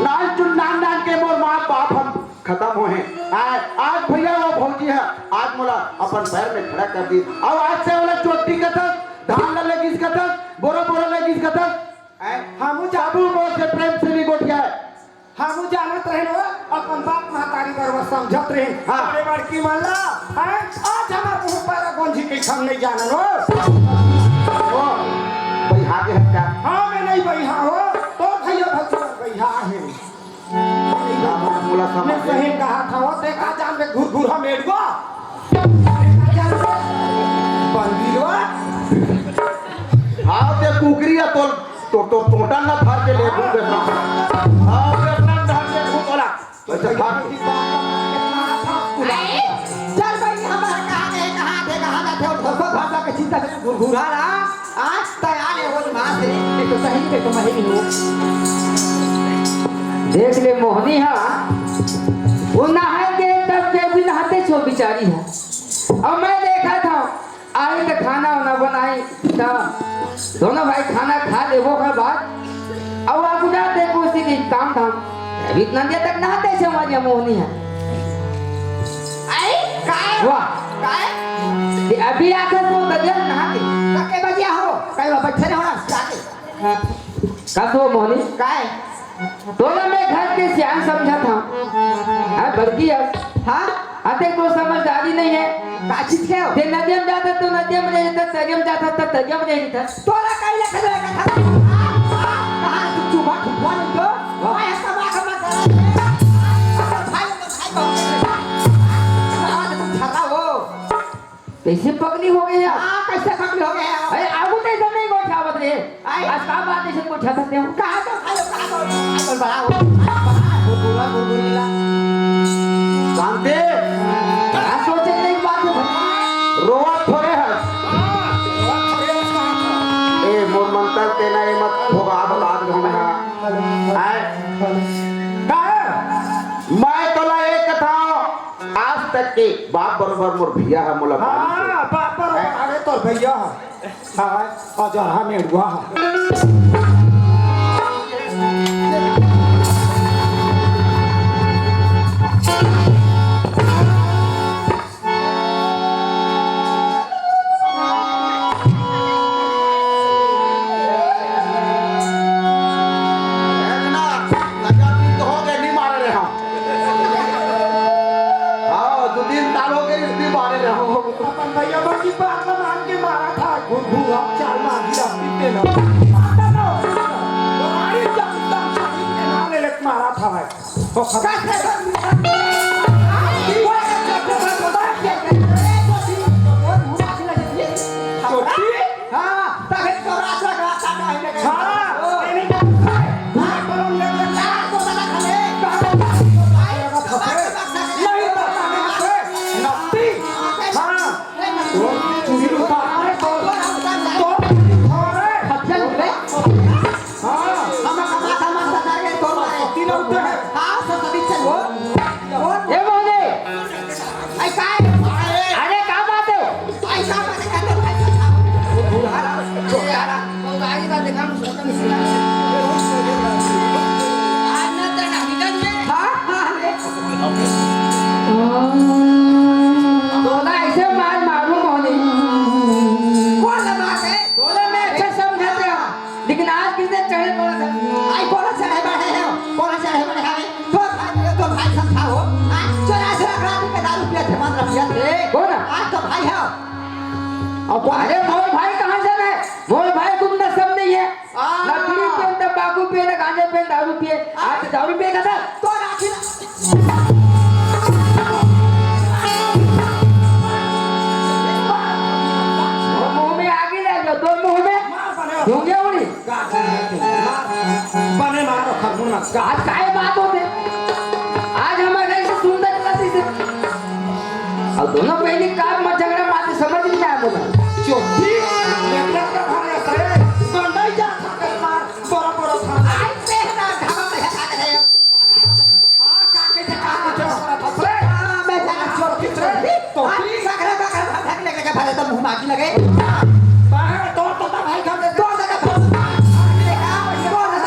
नान चुन नान नान के मोर माँ बाप हम खतम होहे। आ-, आज भैया वो भौजी हे, आज मोला अपन पैर में खड़ा कर दिस। अउ आज से ओला चोटी कथस, धान ला लेगिस कथस, बोरा बोरा लेगिस कथस। आय, हमू जाबू मोर से प्रेम से नहीं गोठिया। हमू जानत रहेन वो, अपन बाप महतारी बर वो समझत रहेन। हाँ। बड़े बड़की मन ला, हैं? आज हमार मुँह पर गोंझी के हम नहीं जानन वो। ओ, बइहा के हत्या। हाँ, मैं नहीं बइहा हो, तो भैया भौजी बइहा हे। बाबा, मोला समझ मैं सही कहा था वो, देखा जान में घुरघुरा मेड़वा। देखा जान में बंदीलवा। हाँ, ते कुकरी या तोल तो, तो टोटा ना धर के ले घूम के साथ। हाँ, अपना धर के घूम वाला। अच्छा, भाग। चल भाई, हम कहाँ गए, कहाँ थे, कहाँ जाते हो, धोखा भाषा के चिंता से घुरघुरा रहा। आज तैयार है वो माँ से, एक तो सही, एक तो महीनी हो। देख ले मोहनी हा, वो नहाए के तब के भी नहाते छो बिचारी हा। अब मैं देखा था, आई त खाना वाना बनाई, त दोनों भाई खाना खा ले, ओकर बाद अब आगू जाते कोसी के काम धाम। अभी नदिया तक नहाते से हमारी मोहनी है। आई, काय? वाह। काय? ये अभी आते तो नदिया नहा के। त के बजिया हो? कई बार बैठे रहो ना, जाके। का सो मोहनी? काय? तोला मैं घर के सियान समझा था। हाँ, बड़की है। हाँ? अते को समझदारी नहीं है। का चीज के हो? ते नदिया में जाता तो नदिया में जाता, तरिया में जाता तो तरिया में जाता। तोला कहीं ना कहीं का था। कहाँ तू चूहा ठुकवा नहीं तो? वाह। मैं ऐसा बात मत कर। भाई, भाई, भाई, तुम छर्रा हो। कैसे पगली हो गई यार? हाँ, कैसे पगली हो गई यार? अरे, आगू तो ऐसा नहीं गोठियावत रे। आई। आज का बात ऐसे गोठियावत हो? कहाँ तो खायो, कहाँ तो, कहाँ तो बड़ा हो, बड़ा हो, बुरा, बुरा, बुरा। शांति। क्या सोचे नहीं बात है? रोवत थोड़े है। ए, मोर मंतर तेना ये मत भोगा बता दे हमें, हाँ। आए। मैं तोला एक कथा आज तक के बाप बरोबर मोर भैया ह, मोला पालिस हे। हाँ, बाप बरोबर, अरे तोर भैया ह। हाँ, अजरहा मेड़ुआ ह। एक ना, नजर दिन तो हो गए, नहीं मारे रहे हम। हाँ, दो तीन साल हो गए, इतनी मारे रहे हम। अपन भैया बन की बात ला मान के मारा था, घुघुआ चाल मार दिया, पीटे ना। मारता ना, वो मारी जब तक शरीर के नाम ले लेके मारा था भाई। तो खबर चोटी? हाँ, तबे तो राजा का काटा है लेकिन। हाँ, ओ। नहीं, नहीं, नहीं। हाँ, तो हम लोग चार को लगा खले। नहीं, तो हम लोग नत्ती। हाँ। तो चूड़ी उतार, तो, तो, अरे। हाँ। हम कमा, कमा, सदा के तो मारे। तीन उतर। हाँ, सदा चल। ए, कौन? आज तो भाई है। अब अरे, मोर भाई कहाँ से है? मोर भाई गुमना सब नहीं है। आ। ना बीड़ी पिए, ना तंबाकू पिए, ना गांजा पिए, ना दारू पिए। आज तो दारू पिए का था। तो राखी ना। मुंह में आगी लग गया, दो मुंह में। मार बने। ढूंढे उड़ी। बने मारो खरबून मत। आज काय बात होते? आज हमारे घर से सुंदर लती से। और दोनों बहनी का मत झगड़ा मारते, समझ नहीं आया मुझे। चुप्पी, ये लड़का भाग रहा है, गंडाई जा खा के मार, बड़ा बड़ा खा। आज पे ना ढाबा पे खा के है। हाँ, काके से काके जो बड़ा फसले। हाँ, मैं जा चुप्पी, चुप्पी। तो आज पकड़े, पकड़े, पकड़े, पकड़े, पकड़े, तो मुंह मागी लगे। बाहर तोड़ तो भाई घर में तोड़ दे, तोड़ दे, तोड़ दे,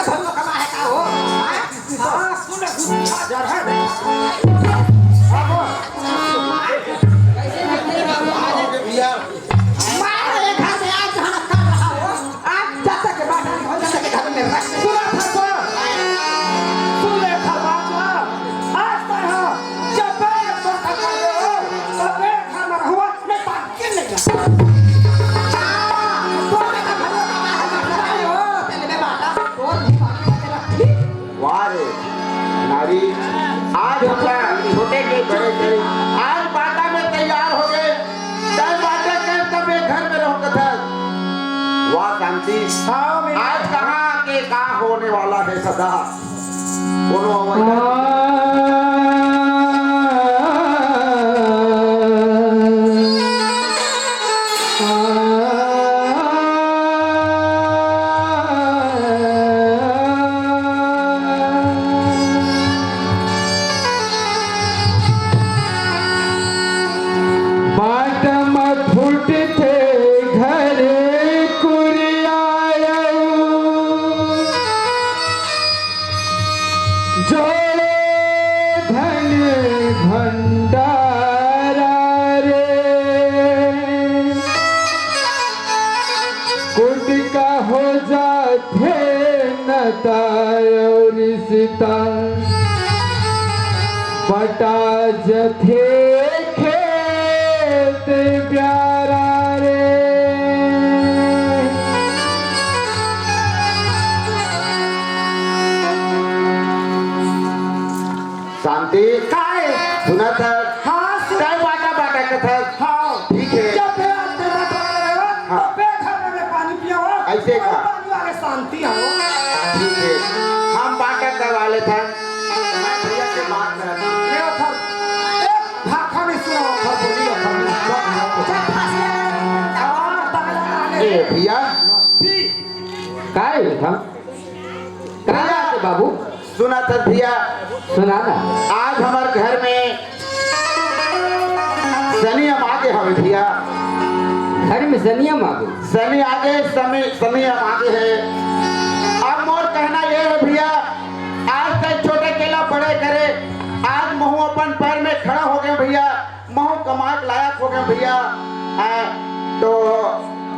तोड़ दे, कमा है का हो? हाँ? हाँ, सुन, सुन, अच्छा, जरा है। अब मार, ये घर में आज हम कर रहा हो। आज जब तक के बात नहीं हो, जब तक के घर में रख। सुन, सुन, सुन ले, खरबाचवा। आज तो हम जब तक कर रहे हो, तब तक हम रहुआ। वाह रे नारी, आज हमरा छोटे के बड़े के आज बाटा में तैयार हो गए। तब बाटा के तब एक घर में रहो कथा। वाह शांति। हाँ, मेरे आज कहाँ के का होने वाला है सदा। कोनो अवैया बाट म फूटथे घर कुरियायऊ। जोड़े धन भंडारा रे, कुटका हो जाथे नता अउ रिश्ता, बटा जथे खेत प्यारा रे। शांति। काय? सुनत हस? हाँ, सुन। काय बाटा बाटा कथस? हाँ। ठीक है। जब बे आज तेरा बाटा रहे हो, हाँ। तो बेघर में पानी पिया हो। ऐसे का? पानी वाले शांति हो। ठीक है। हम बाटा करवा लेते हैं। मैं भैया से बात करता हूँ। ये उधर, एक भाखा नहीं सुना, उधर बोलिए, उधर नहीं। हाँ, तगड़ा ए भैया। ठीक। काय है हम? कहाँ भैया। बात है बाबू? सुना था भैया। सुना ना। आज हमारे घर में सनियम आगे हवे भैया। घर में सनियम आगे? सनी आगे, समी-, सनियम आगे है। अब मोर कहना ये है भैया, आज तक छोटे केला बड़े करे, आज महू अपन पैर में खड़ा हो गए भैया। महू कमाए के लायक हो गए भैया, हैं? तो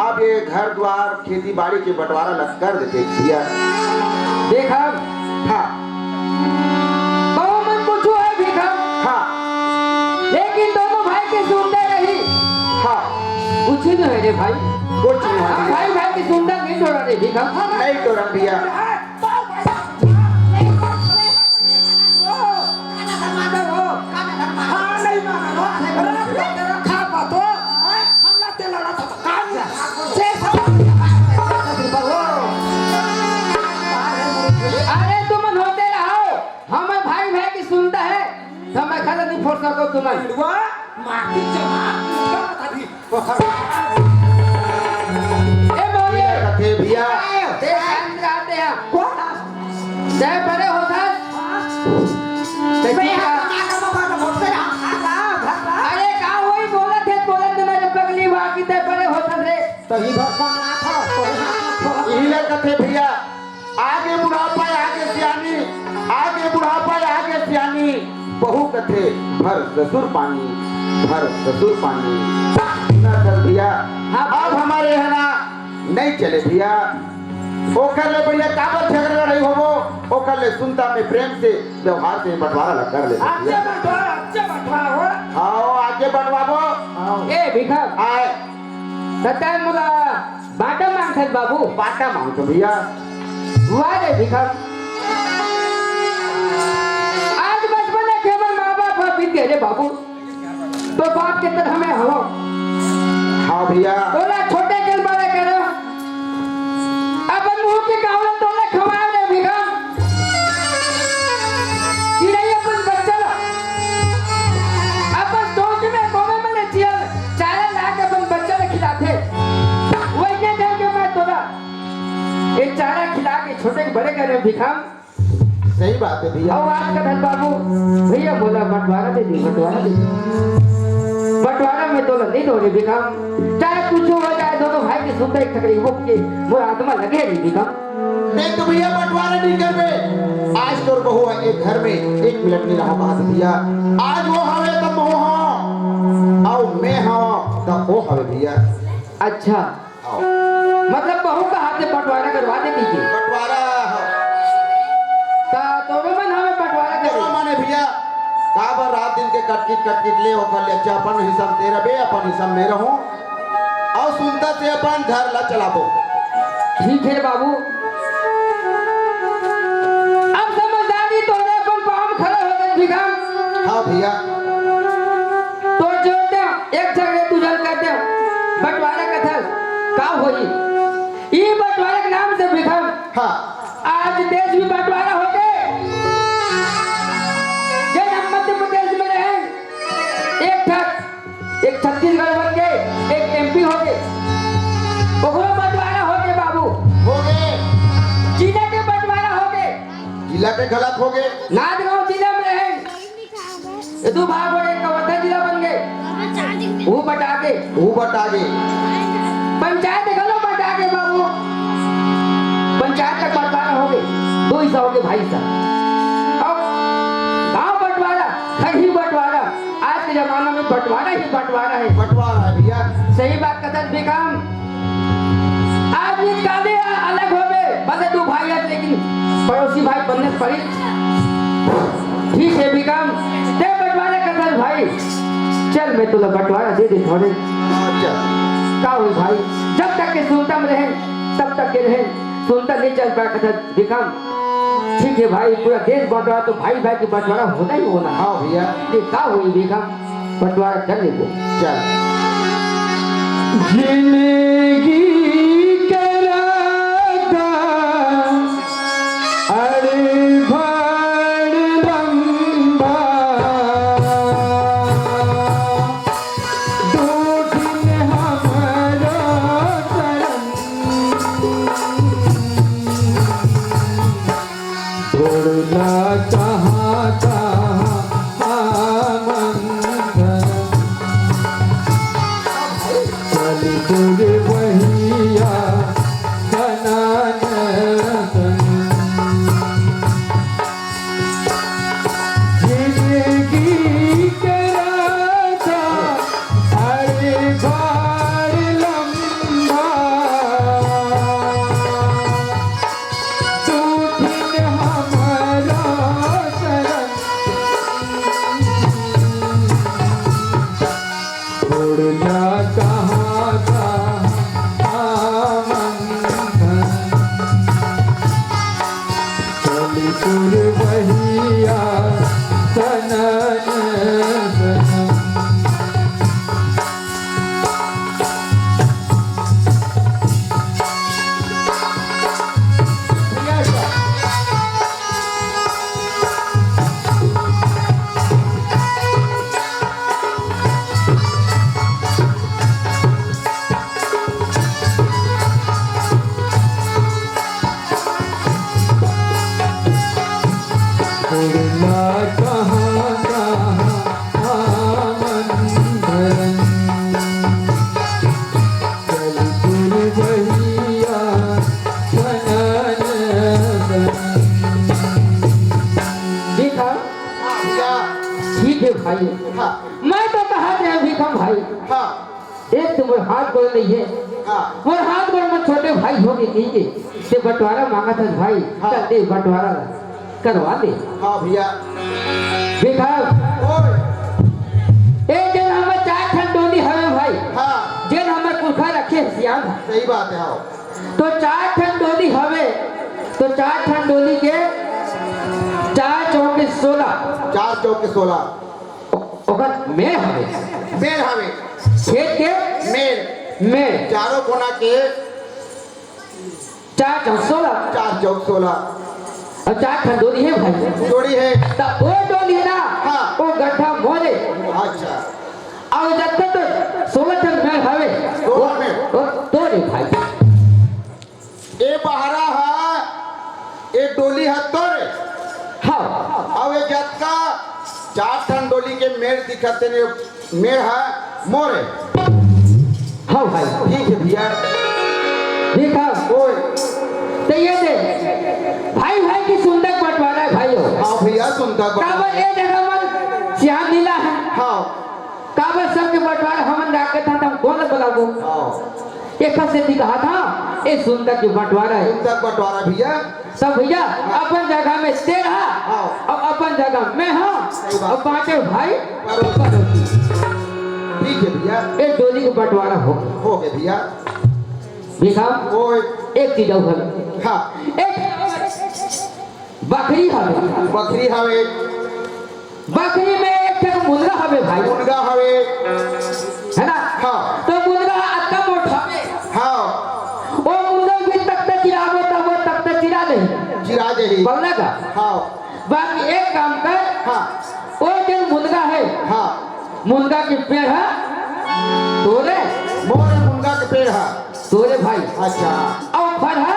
अब ये घर द्वार खेती बाड़ी के बंटवारा ला कर देते भैया। देखा? हाँ। बहु मन कुछ है देखा? हाँ। लेकिन दोनों भाई के सुनते रही। हाँ। कुछ नहीं है रे भाई। कुछ नहीं है। हम भाई भाई के सुनता नहीं छोड़ा रे देखा। नहीं छोड़ा भैया। अरे तुमन होते रहो, हम भाई भाई की सुनता है, हम खा नहीं फोड़ सको तुमन। माटी जमा, ए मौलिया। कथे भैया। ते शांत रहते हैं। जय बड़े होता। ते भैया, ठीक है। अरे का होई बोलत है, बोलत ना रे पगली, बाकी ते बड़े होता रे। तो ही भर का ना था, तो ही ना था। इही ले कथे भैया। आगे बुढ़ापा, आगे सियानी, आगे बुढ़ापा, आगे सियानी, बहू कथे, "भर ससुर पानी, भर ससुर पानी।" ना चल भैया, हाँ। अब हमारे यहाँ ना नहीं चले भैया। ओकर ले भैया काबर झगड़ा लड़ाई होबो, ओकर ले सुनता में प्रेम से, व्यवहार से बंटवारा ला कर ले भैया। आगे बंटवारा, आगे बंटवारा हो। हाँ, आगे बंटवाबो। भिखम। आय। त तैं मोला बांटा मांगथस बाबू। बांटा मांगथों भैया। वाह रे भिखम। आज बचपन के हमर माँ बाप ह बीत गे रे बाबू। तो बाप के तरह मैं हूँ। हाँ भैया। तोला छोटे के बड़े करो। अपन मुंह के कावल तोला खवाए रे भिखम। चिड़ै अपन बच्चा ला, अपन टोंच में गोमे में ले चियल, चारा ला के अपन बच्चा ला खिलाथे। वइसने करके मैं तोला ये चारा खिला के छोटे के बड़े करे भिखम। सही बात है भैया। अउ आज कथस बाबू, भैया मोला बंटवारा दे दे, बंटवारा दे दे। बंटवारा में तोला नइ दो रे भिखम। चाहे कुछ हो जाए, दोनों भाई के सुनता एक ठकरी वो के मोर आत्मा लगे रे भिखम। देख तो भैया, बंटवारा नइ करबे। आज तोर बहू है एक घर में, एक मिनट नइ रहा बात भैया। आज वो हवे त महूं हवं, अउ मैं हवं त वो हवे भैया। अच्छा। हाँ। मतलब बहू का हाथ से बंटवारा करवा दे दीजिए। बंटवारा। ता तोरो मन हवे बंटवारा करे। तोरो मन हे भैया, काबर रात दिन के कटकिट कटकिट ले ओकर ले अच्छा अपन हिस्सा में तेरा बे, अपन हिस्सा में मैं रहूं। अउ सुनता से अपन घर ला चलाबो। ठीक है बाबू। अब समझदारी तोरे अपन पाँव में खड़े हो गए भिखम। हाँ भैया। तो जोते एक झगड़े तू जल करते बंटवारा कथस का होई? ई बंटवारा के नाम से भिखम। हाँ। आज देश भी बंटवारा हो गए। जे हम मध्य प्रदेश में रहे, एक ठक, एक छत्तीसगढ़ बन गए, एक एमपी हो गए। ओकरो बंटवारा हो गए बाबू। हो गए। जिला के बंटवारा हो गए। जिला के गलत हो गए। नांदगांव जिला में रहे, ये दू भाग हो गए, कवर्धा जिला बन गए। वो बटा के। वो बटा के। पंचायत घलो बटा के बाबू। पंचायत तक बंटवारा हो गए, दो हिस्सा हो गए, भाई साहब। अब गांव बंटवारा, घर ही बंटवारा। आज के जमाना में बंटवारा ही बंटवारा है। बंटवारा है भैया। सही बात कथस भिखम। आज निकाले अलग होबे, भले दू भाई हस, लेकिन पड़ोसी भाई बनने पड़ी। ठीक है भिखम, ते बंटवारा कथस भाई। चल, मैं तोला बंटवारा दे देथों रे। अच्छा। का होई भाई, जब तक के सुनता में रहे, तब तक के रहे, सुनता नहीं चल पाए कथस भिखम। ठीक है भाई, पूरा देश बंटवारा तो भाई भाई के बंटवारा होना ही होना है। हाँ भैया। ये का होई भिखम? बंटवारा कर लेबो। चल। जिंदगी के रास्ता अड़भड़ लंबा, दू दिन हमरो शरण। छोड़ना कहाँ कहाँ आमंत्रण। चल तुझ वहिया सनातन। जिंदगी के रास्ता अड़भड़ लंबा। तू दिन हमारा शरण। छोड़ना कहाँ का आमंत्रण। चल तुझ वहिया सनन सनन। छोड़ना कहाँ कहाँ आमंत्रण। चल तुझ वहिया सनन सनन। देखा? हाँ, भैया। ठीक है भाई। हाँ। मैं तो कहा गया भिखम भाई। हाँ। एक तो मोर हाथ गोड़ नइ हे। हाँ। मोर हाथ गोड़ में छोटे भाई हो गए, नइ हे। ते बंटवारा मांगत हस भाई, हाँ। चल दे बंटवारा करवा दे। हाँ भैया। देखा, ओए। एक जन हमर चार ठन डोली हवे भाई। सही बात है, हाँ। तो चार ठन डोली हवे, तो चार ठन डोली के चार चौके सोलह। चार चौके सोलह। ओकर मेड़ हवे। मेड़ हवे। खेत के मेड़। मेड़। चारों कोना के चार चौक सोलह। चार चौक सोलह। अउ चार ठन डोली हे भाई। डोली हे। त ओ डोली हे ना, हाँ। ओ गड्ढा मोरे। अच्छा। अउ जतका तो सोलह ठन मेड़ हवे। सोलह मेड़। ओ तोरे भाई। ए बहरा ह, ए डोली ह तोरे। हाँ। अउ ए जतका चार ठन डोली के मेड़ दिखत हे ने, मेड़ ह मोरे। हाँ भाई। ठीक है भैया। ठीक है। ओए। तो ये दे, भाई भाई की सुंदर बंटवारा है भाइयों। हाँ भैया, सुंदर बंटवारा। काबर ए जगह मन सियान नीला है। हाँ। काबर सबके बंटवारा हमन राखे था, त हम कोन ल बुलाबो? हाँ। एक से दिखा था, ए सुंदर के बंटवारा है। सुंदर बंटवारा भैया। सब भैया, अपन जगह में तेरह, हाँ। अउ अपन जगह में, हाँ, सही बात। अउ बांटे भाई पड़ोसी। पड़ोसी। ठीक है भैया। एक डोली के बंटवारा हो। हो गए भैया। देखा? ओए। एक चीज अउ है। हाँ। एक बकरी हवे। बकरी हवे। बकरी में एक ठन मुनगा हवे भाई। मुनगा हवे। है ना? हाँ। तो मुनगा अतका मोटा हवे। हाँ। ओ मुनगा भी तख्ता चिराबो त वो तख्ता चिरा दे। चिरा दे। बोलना का? हाँ। बाकी एक काम कर। हाँ। ओ जो मुनगा है। हाँ। मुनगा के पेड़ है तोरे। मोरे मुनगा के पेड़ है। तोरे भाई। अच्छा। अउ फर ह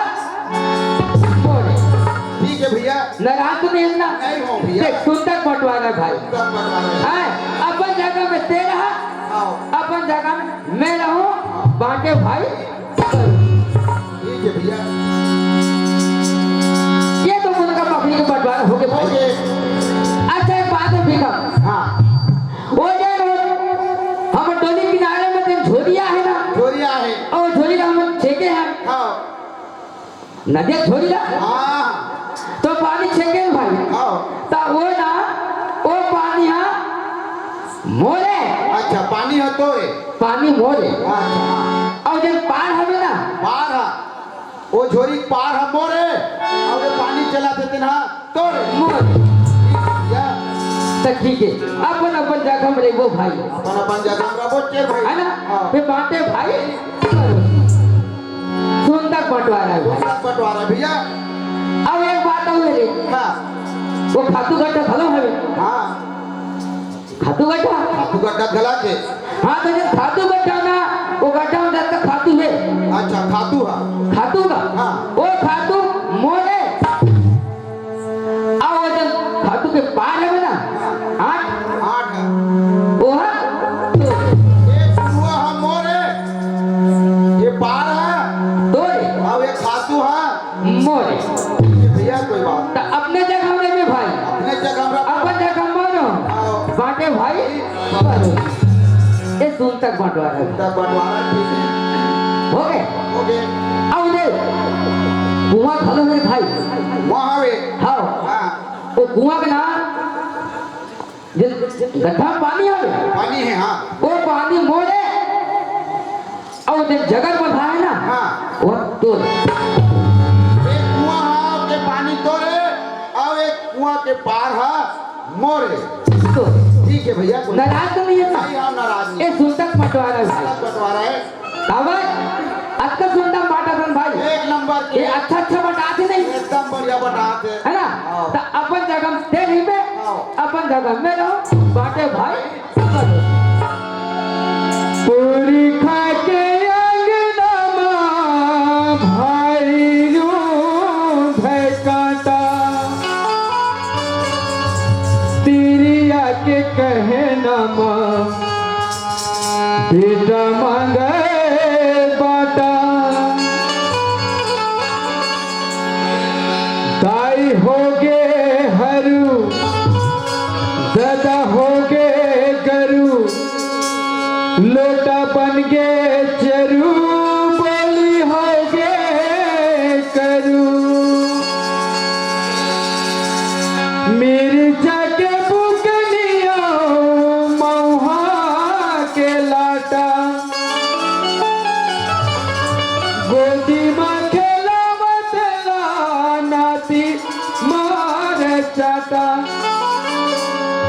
मोरे। ठीक है भैया। नाराज तो नहीं है ना? नहीं हो भैया। देख, सुंदर बंटवारा है भाई। सुंदर बंटवारा है। हैं? अपन जगह में तेरह, हाँ। अपन जगह में मैं रहूं, बांटे भाई। ठीक है भैया। ये तो उनका बकरी के बंटवारा हो गया भाई। हो गए। अच्छा, एक बात है भीखम। हाँ। वो जो हम डोली किनारे में तेन झोरिया है ना? झोरिया है। अउ झोरी ला हमन छेके हन। हाँ। नदिया झोरी ला? हाँ। तो पानी छेके हन भाई। हाँ। त ओ ना, ओ पानी हा मोरे। अच्छा, पानी हा तोरे। पानी मोरे। अच्छा। अउ जेन पार हवे ना? पार हा। ओ झोरी पार हा मोरे। अउ ये पानी चलत हे तेन हा तोरे। मोरे। या। त ठीक है, अपन अपन जगह में रहिबो भाई। अपन अपन जगह में रहिबो, चल भाई। है ना? हाँ। ये बांटे भाई। सुंदर बंटवारा है भाई। सुंदर बंटवारा भैया। अउ एक बात अउ है रे। हाँ। वो खातू गड्ढा घलो हवे। हाँ। खातू गड्ढा? खातू गड्ढा घला के। हाँ, तो ये खातू गड्ढा ना, वो गड्ढा में जाता खातू है। अच्छा, खातू हा। खातू का? हाँ। वो खातू मोरे। अउ वो जन खातू के पार है ना, आठ। आठ है। वो हा तोरे। ये कुआ हा मोरे, ये पार हा तोरे। अउ ये खातू हा मोरे। भैया, कोई बात। त अपने जगह में रहिबे भाई। अपने जगह में रहिबे। अपन जगह में रहो। हाँ। बांटे भाई। ये सुंदर बंटवारा है। सुंदर बंटवारा, ठीक है। हो गए? हो गए। अउ दे, कुआ घलो हे भाई। वहाँ हवे। हाँ। हाँ। वो कुआ के नाम, जे गड्ढा में पानी हवे। पानी है, हाँ। वो पानी मोरे, अउ जे जगह बंधा है ना, हाँ। वो तोरे। एक कुआ हा के पानी तोरे, अउ एक कुआ के पार हा मोरे। तो ठीक है भैया, कोई नाराज तो नहीं है ना? नहीं, हम नाराज नहीं। ये सुंदर बंटवारा है भाई। सुंदर बंटवारा है। काबर? अतका सुंदर बांटा सन भाई। एक नंबर के। ये अच्छा अच्छा बंटाथे नहीं। एकदम बढ़िया बंटाथे। है ना? हाँ। त अपन जगह में तें रहिबे, हाँ। अपन जगह में रहो, बांटे भाई। पुरखा के अंगना मा भाई रूंधे कांटा। तिरिया के कहना मा बेटा मांगे बाटा। दाई होगे हरू, ददा होगे गरू, लोटा बन गे चरू, बोली होगे करू। मिर्जा के बुकनिया, मऊहा के लाटा।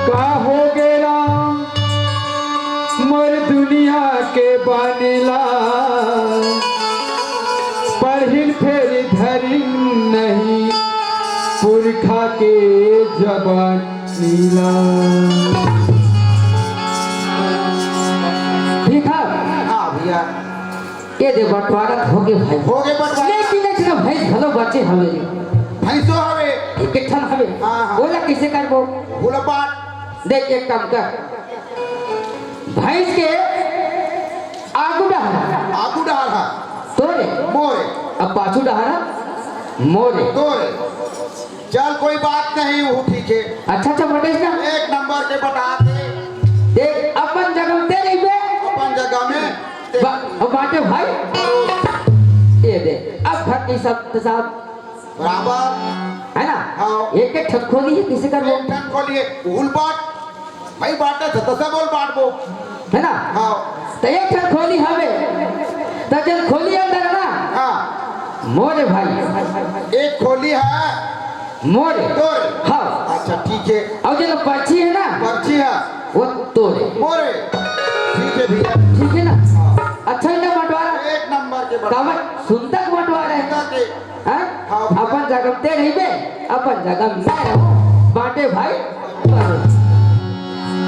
का हो गे राम मोर दुनिया के बनेला, पढ़िन फेर धरिन नहीं पुरखा के जबानीला। ठीक है। हाँ भैया। ये दे बंटवारा होगे भाई। होगे बंटवारा। लेकिन एक ठन भैंस घलो बचे हवे रे। भैंसो हवे। एक ठन हवे। हाँ, हाँ। ओला कइसे करबो? ओला बांट। देख एक काम कर। भैंस के आगू डहर। आगू डहर हा। तोरे। मोरे। अब पाछू डहर हा। मोरे। तोरे। चल कोई बात नहीं, वो ठीक है। अच्छा, अच्छा, बटेस ना। एक नंबर के बटा दे। देख, अपन जगह में ते रहिबे। अपन जगह में ते बा-, बांटे भाई। ये दे, अब घर की सब, सब बराबर। है ना? हाँ। एक एक ठन खोली है, किसी का एक ठन खोली है, उल बांट। भाई बांटे तो तसा बोल बांटबो। है ना? हाँ। तो एक ठन खोली हवे, तो जन खोली अंदर ना। हाँ। मोरे भाई। एक खोली है। मोरे। तोरे। हाँ। अच्छा, ठीक है। और जो पर्ची है ना, पर्ची है। वो तोरे। मोरे। ठीक है भैया। ठीक है ना? हाँ। अच्छा, इनका बंटवारा। एक नंबर के बंटवारा। काबर सुनता के बंटवारा है। सुनता के। हाँ? हाँ। अपन जगह में ते रहिबे, अपन जगह में मैं रहूँ। बांटे भाई, बांटे।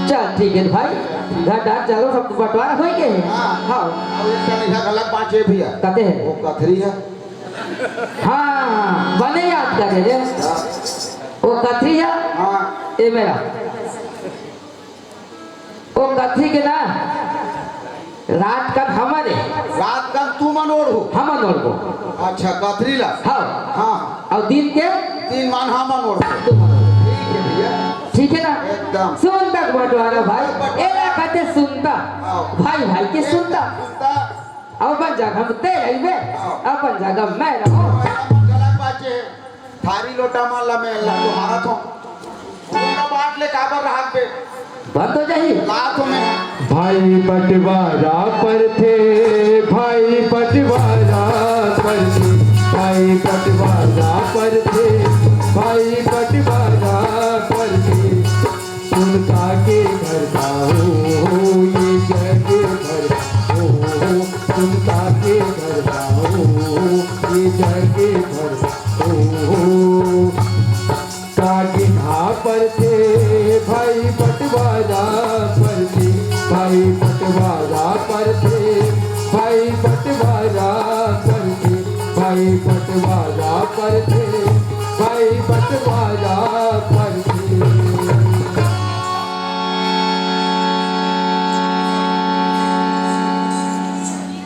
चल, ठीक है भाई। घर डार चलो, सब बंटवारा हो गए है। हाँ। हाँ। अब एक ठन इधर अलग बांचे भैया। कहते हैं। वो कथरी है। हाँ, बने याद करे रे। वो कथरी है। हाँ। ये मेरा। वो कथरी के ना, रात कन हमन ए। रात कन तुमन ओढ़ो। हमन ओढ़बो। अच्छा, कथरी ला। हाँ। हाँ। और दिन के? दिन मान हमन ओढ़बो। तुमन ओढ़बो। ठीक है भैया। ठीक है ना? एकदम। सुनता के बंटवारा भाई। बंटवारा। एला कहते सुनता। हाँ। भाई भाई के सुनता। सुनता। अपन जगह में ते रहिबे, हाँ। अपन जगह में मैं रहूँ। भाई, हमन गलत बात है। थारी लोटा मन ला मैं ला तो हारत हूँ। लोटा बांट ले काबर राहत बे? बंद हो जाही। लात हूँ मैं। भाई बंटवारा परथे, भाई बंटवारा परथे, भाई बंटवारा परथे, भाई बंटवारा परथे। सुनता के घर का हो, ये जग भर का हो, सुनता के घर का हो, ये जग भर का हो। कागिधा परथे, भाई बंटवारा परथे, भाई बंटवारा परथे, भाई बंटवारा परथे, भाई बंटवारा परथे, भाई बंटवारा परथे।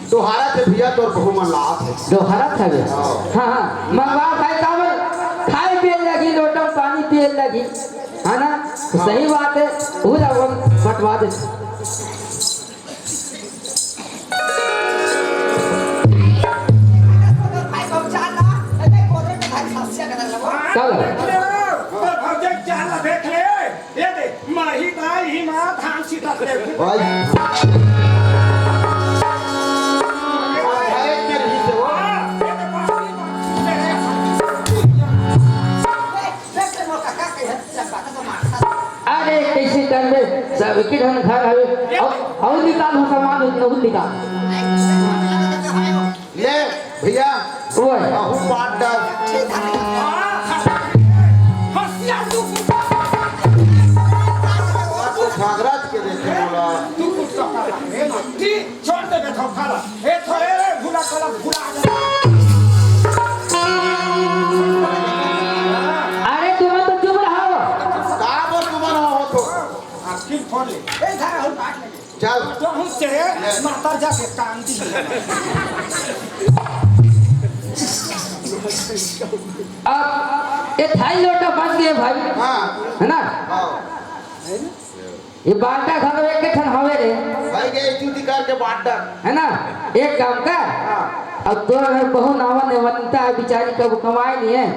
दोहारा थे भैया, तोर बहू मन ला आत हे। दोहारा था बे। हाँ। हाँ, हाँ। मंगवा खाए काबर, खाए पिए लगी, लोटा में पानी पिए लगी, है ना? तो हाँ। सही बात है, वो जाओ, बंटवा दे। चल। ये दे, माही दाई ही माँ धान सीता से। भाई। अरे, मेरे ही से वो। हाँ, ये तो बात ही बात। अरे, कैसे कर ले? सब एक ही ढंग घर हवे। और, और निकाल हो सामान, उतना कुछ निकाल। ले भैया, ओए। अहू बांट डार। तो झगड़ा के देखे बोला। तू कुछ तो कर। ए, ठीक, छोड़ दे बे, धोखा ला। ए, थोड़े रे, भूला कला, भूला आ जा। अरे, तुम तो चुप रहो। का बोल, तुम रहो तो। आखिर फोन ले। ए, धारा हो, बात ले। चल। कहूँ से माता जाके कांदी। अब ये थाई लोटा बन गए भाई। हाँ। है ना? हाँ। ये बांटा घर में एक ठन हवे रे। भाई गए चूती करके बांटा। है ना? एक काम कर। हाँ। अब तोर घर बहु नावा नेवंता है, बेचारी कब कमाए नहीं है।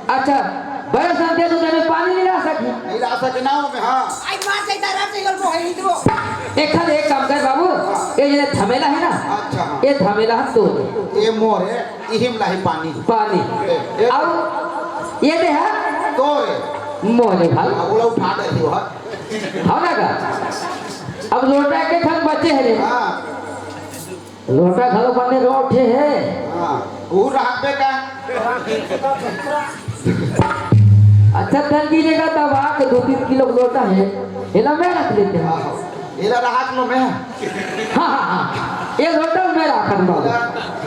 अच्छा, बड़े संते तो जमे पानी नहीं ला सकी। नहीं ला सके ना में, हाँ। आई मार से इधर से गल को है इधरो। एक खल एक काम कर बाबू, ये जे थमेला है ना, अच्छा, हाँ। ये थमेला है तो। ये मोर है, इहिम लाही पानी। पानी। ए, ए। अब ये दे है? तो है। मोरे भाई। अब ओला उठा दे तू, हाँ। हाँ ना का? अब लोटा के ठन बचे हे रे। हाँ। लोटा घलो बने रोठे हे। हाँ, वो रखबे का? अच्छा, दलगी जगह दबा के दो तीन किलो लोटा हे, एला मैं रख लेते हैं। हाँ, एला रख लो मैं। हाँ, हाँ, हाँ, ये लोटा मैं रखन बाबू।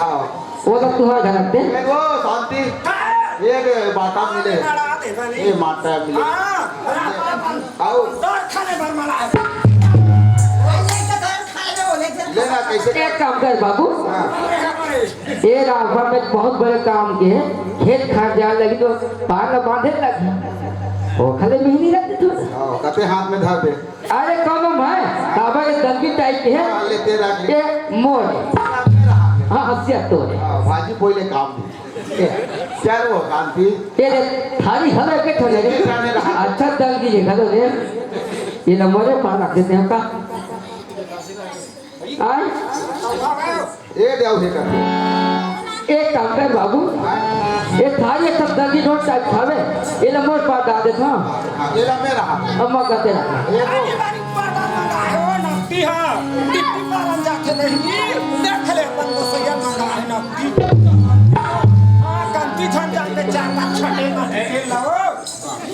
हाँ। वो तो तुम्हारा घर रखते हैं। ए, वो शांति, एक बाटा मिले। ए, माटा मिले। आओ। लेना कैसे? एक काम कर बाबू, हाँ। ये रास्ता में बहुत बड़े काम के है, खेत खार जाए लगी तो पार न बांधे लगी, वो खले में ही नहीं रहते थोड़ा। हाँ, कते हाथ में धर दे। अरे कौन है? काबर ये दलगी टाइप के है। हाँ, लेते रख ले। ये मोर है। हाँ, हंसिया तो है। हाँ, भाजी बोले काम दे। ए, चार वो काम थी। ये ले, थारी हमें के ठोले रे। अच्छा दलगी ये खलो रे। ये नंबर है, पार रख देते हैं का। आय? ए दे, आओ हे कर। एक काम कर बाबू, ये थारी एक सब दर्जी नोट टाइप खावे, ये ले मोर पास डाल देता हूँ। हाँ, ये ले मेरा। अम्मा का तेरा। ये तो। अरे बारी पाटा मंगा है वो नकटी, हाँ। टिप्पी पालन जाके नहीं, देख ले अपन को सैया मंगा है नकटी। हाँ, गंती झंझट में चार पाँच छटे में है, ये लो।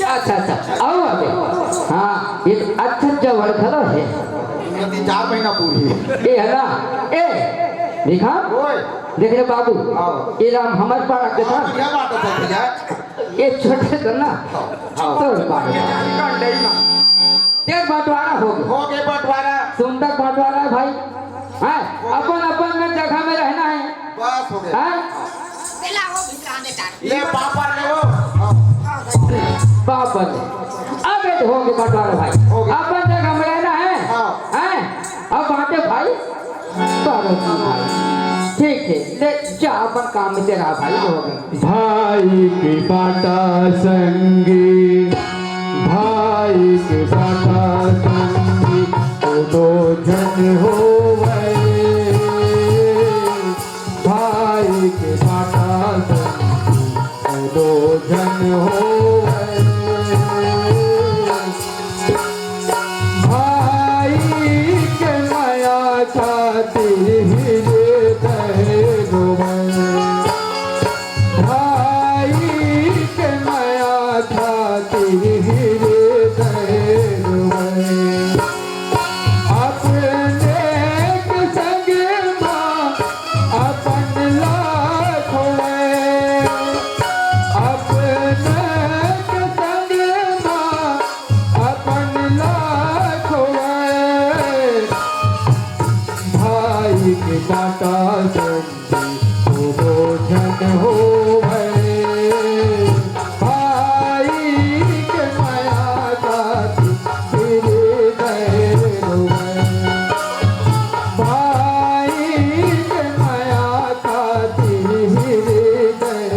अच्छा, अच्छा, आओ आगे। हाँ, ये तो अच्छा जबर खलो है। ये तीन चार महीना पूरी। ये है ना? ए, देखा? ओए। देख रे बाबू, आओ। ये राम हमारे पास रख देता। हाँ, बढ़िया बात है, भैया। ये छोटे तो ना। हाँ। तो बात। तेज बंटवारा हो गया। हो गए बंटवारा। सुंदर बंटवारा है भाई। हाँ, अपन अपन में जगह में रहना है। बस हो गया। हाँ? ले पापड़ ले वो। पापड़ ले। अब ये हो गए बंटवारा भाई। हो गया। अपन जगह में रहना है। हाँ। हैं? अब बांटे भाई। करो जी भाई। ठीक है, ले जा अपन काम में तेरा भाई हो गए। भाई के बाटा संगी, भाई के बाटा संगी, तो दो झन होवै। भाई के बाटा संगी, तो दो झन होवै। भाई के मया खातिर हृदय रोवै। भाई के मया खातिर हृदय रोवै। अपने के संग मा अपन ला खोवै। अपने के संग मा अपन ला खोवै। भाई के बाटा संगी, दो झन होवै। भाई के मया खातिर हृदय रोवै। भाई के मया खातिर हृदय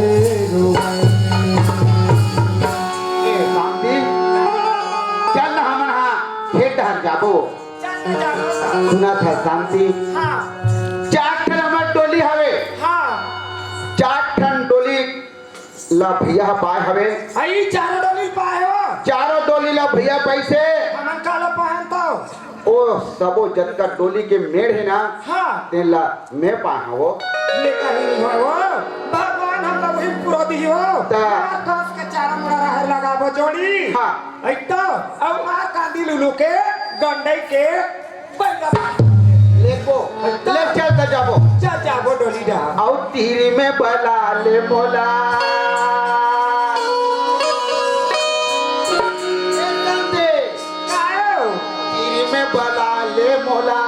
रोवै। ए, शांति, चल ना हमन हा खेत डहर जाबो। चल ना जाबो। सुना था शांति। हाँ। चार ठन हमर डोली हवे। हाँ। चार ठन डोली ला भैया ह पाए हवे। अई चारों डोली पाए हो? चारों डोली ला भैया पैसे। हमन काला पाहन तो? ओ सबो जतका डोली के मेड़ हे ना, हाँ। तेन ला मैं पाए हवो। ले कहीं नहीं हो वो। भगवान हम लोग ही पुरो दी हो। ता। मार कस के चारा मुड़ा रहर लगाबो जोड़ी। हाँ। अई तो, अब मार कांदी लुलू के, गंडई के, लेको, ले चल त जाबो। चल जाबो डोली डा। अउ तीरी में बला ले मोला। ए नंदे। कायो? तीरी में बला ले मोला।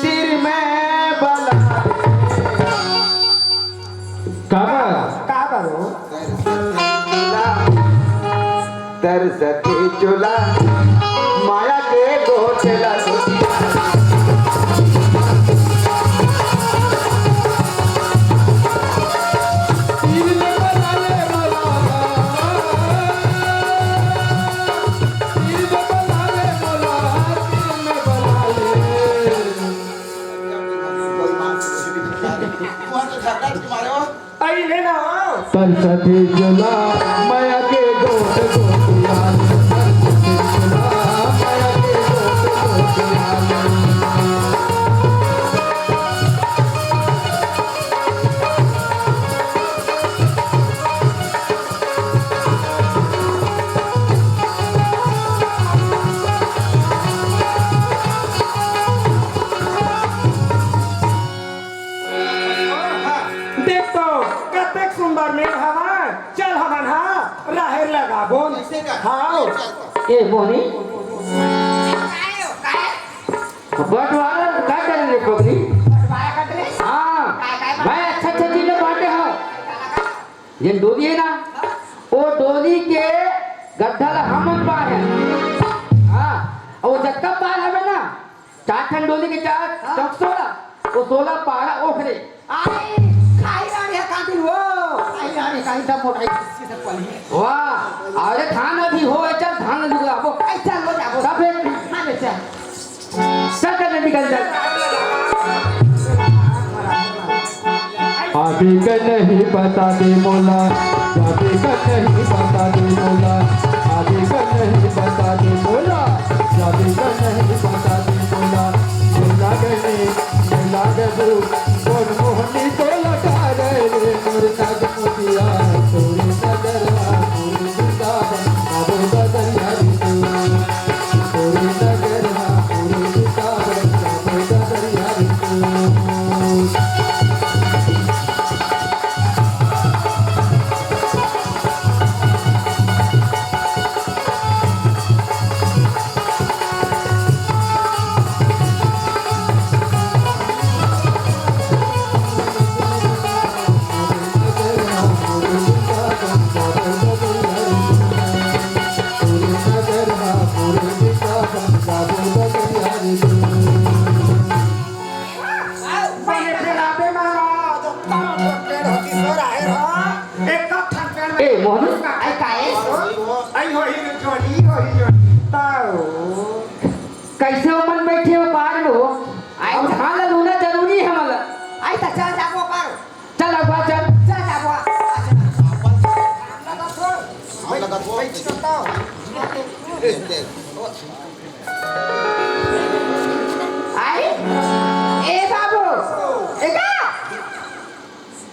तीरी में बला ले। काबर? काबर हो? तरसते चोला, माया के गोठला। अई ले ना। तरसते चोला, माया के गोठ गोठिया। ए मोहनी, काय हो, काय? बंटवारा का करे रे पगली? बंटवारा करत रहे? हाँ, काय, काय बात? मैं अच्छा अच्छा चीज बांटे हूँ। जेन डोली हे ना, वो डोली के गड्ढा ला हमन पाए हन। हाँ, अउ जतका पार हवे ना, चार ठन डोली के चार हाँ। चौक सोला, वो सोला पारा ओखरे। आई, खाई रानी हे काबिल हो। खाई रानी, खाई सब मोटाई किसी से पली। वाह, अरे धान अभी हो, चल धान लुगाबो। आई चल लो जाबो। सब एक हाँ, ले चल। चल, चल, निकल, चल। अभी के नहीं बता दे मोला, अभी के नहीं बता दे मोला, अभी के नहीं बता दे मोला, अभी के नहीं बता दे मोला। झूला गए, झूला गए, कौन मोहनी तो लगा रहे रे, मोर नाग मोतिया, तोरी नजर, तोरी वृंदावन, बाबू बदरिया रे तू। बने फिर आबे महाराज, ओतना मोटे रहती सर आए रहा, एक ठन पेड़ में ए, मोहन। आई काहे? आई होही जोड़ी, होही जोड़ी। ताऊ। कैसे ओमन बैठे हो बाहर में हो? आई और तो खाना लूना जरूरी है मतलब। आई तो चल जाबो पर। चल अगवा चल। चल जाबो। हम लगा तो। हम लगा तो। बैठ सकता हूँ। आई, ए बाबू, ए का?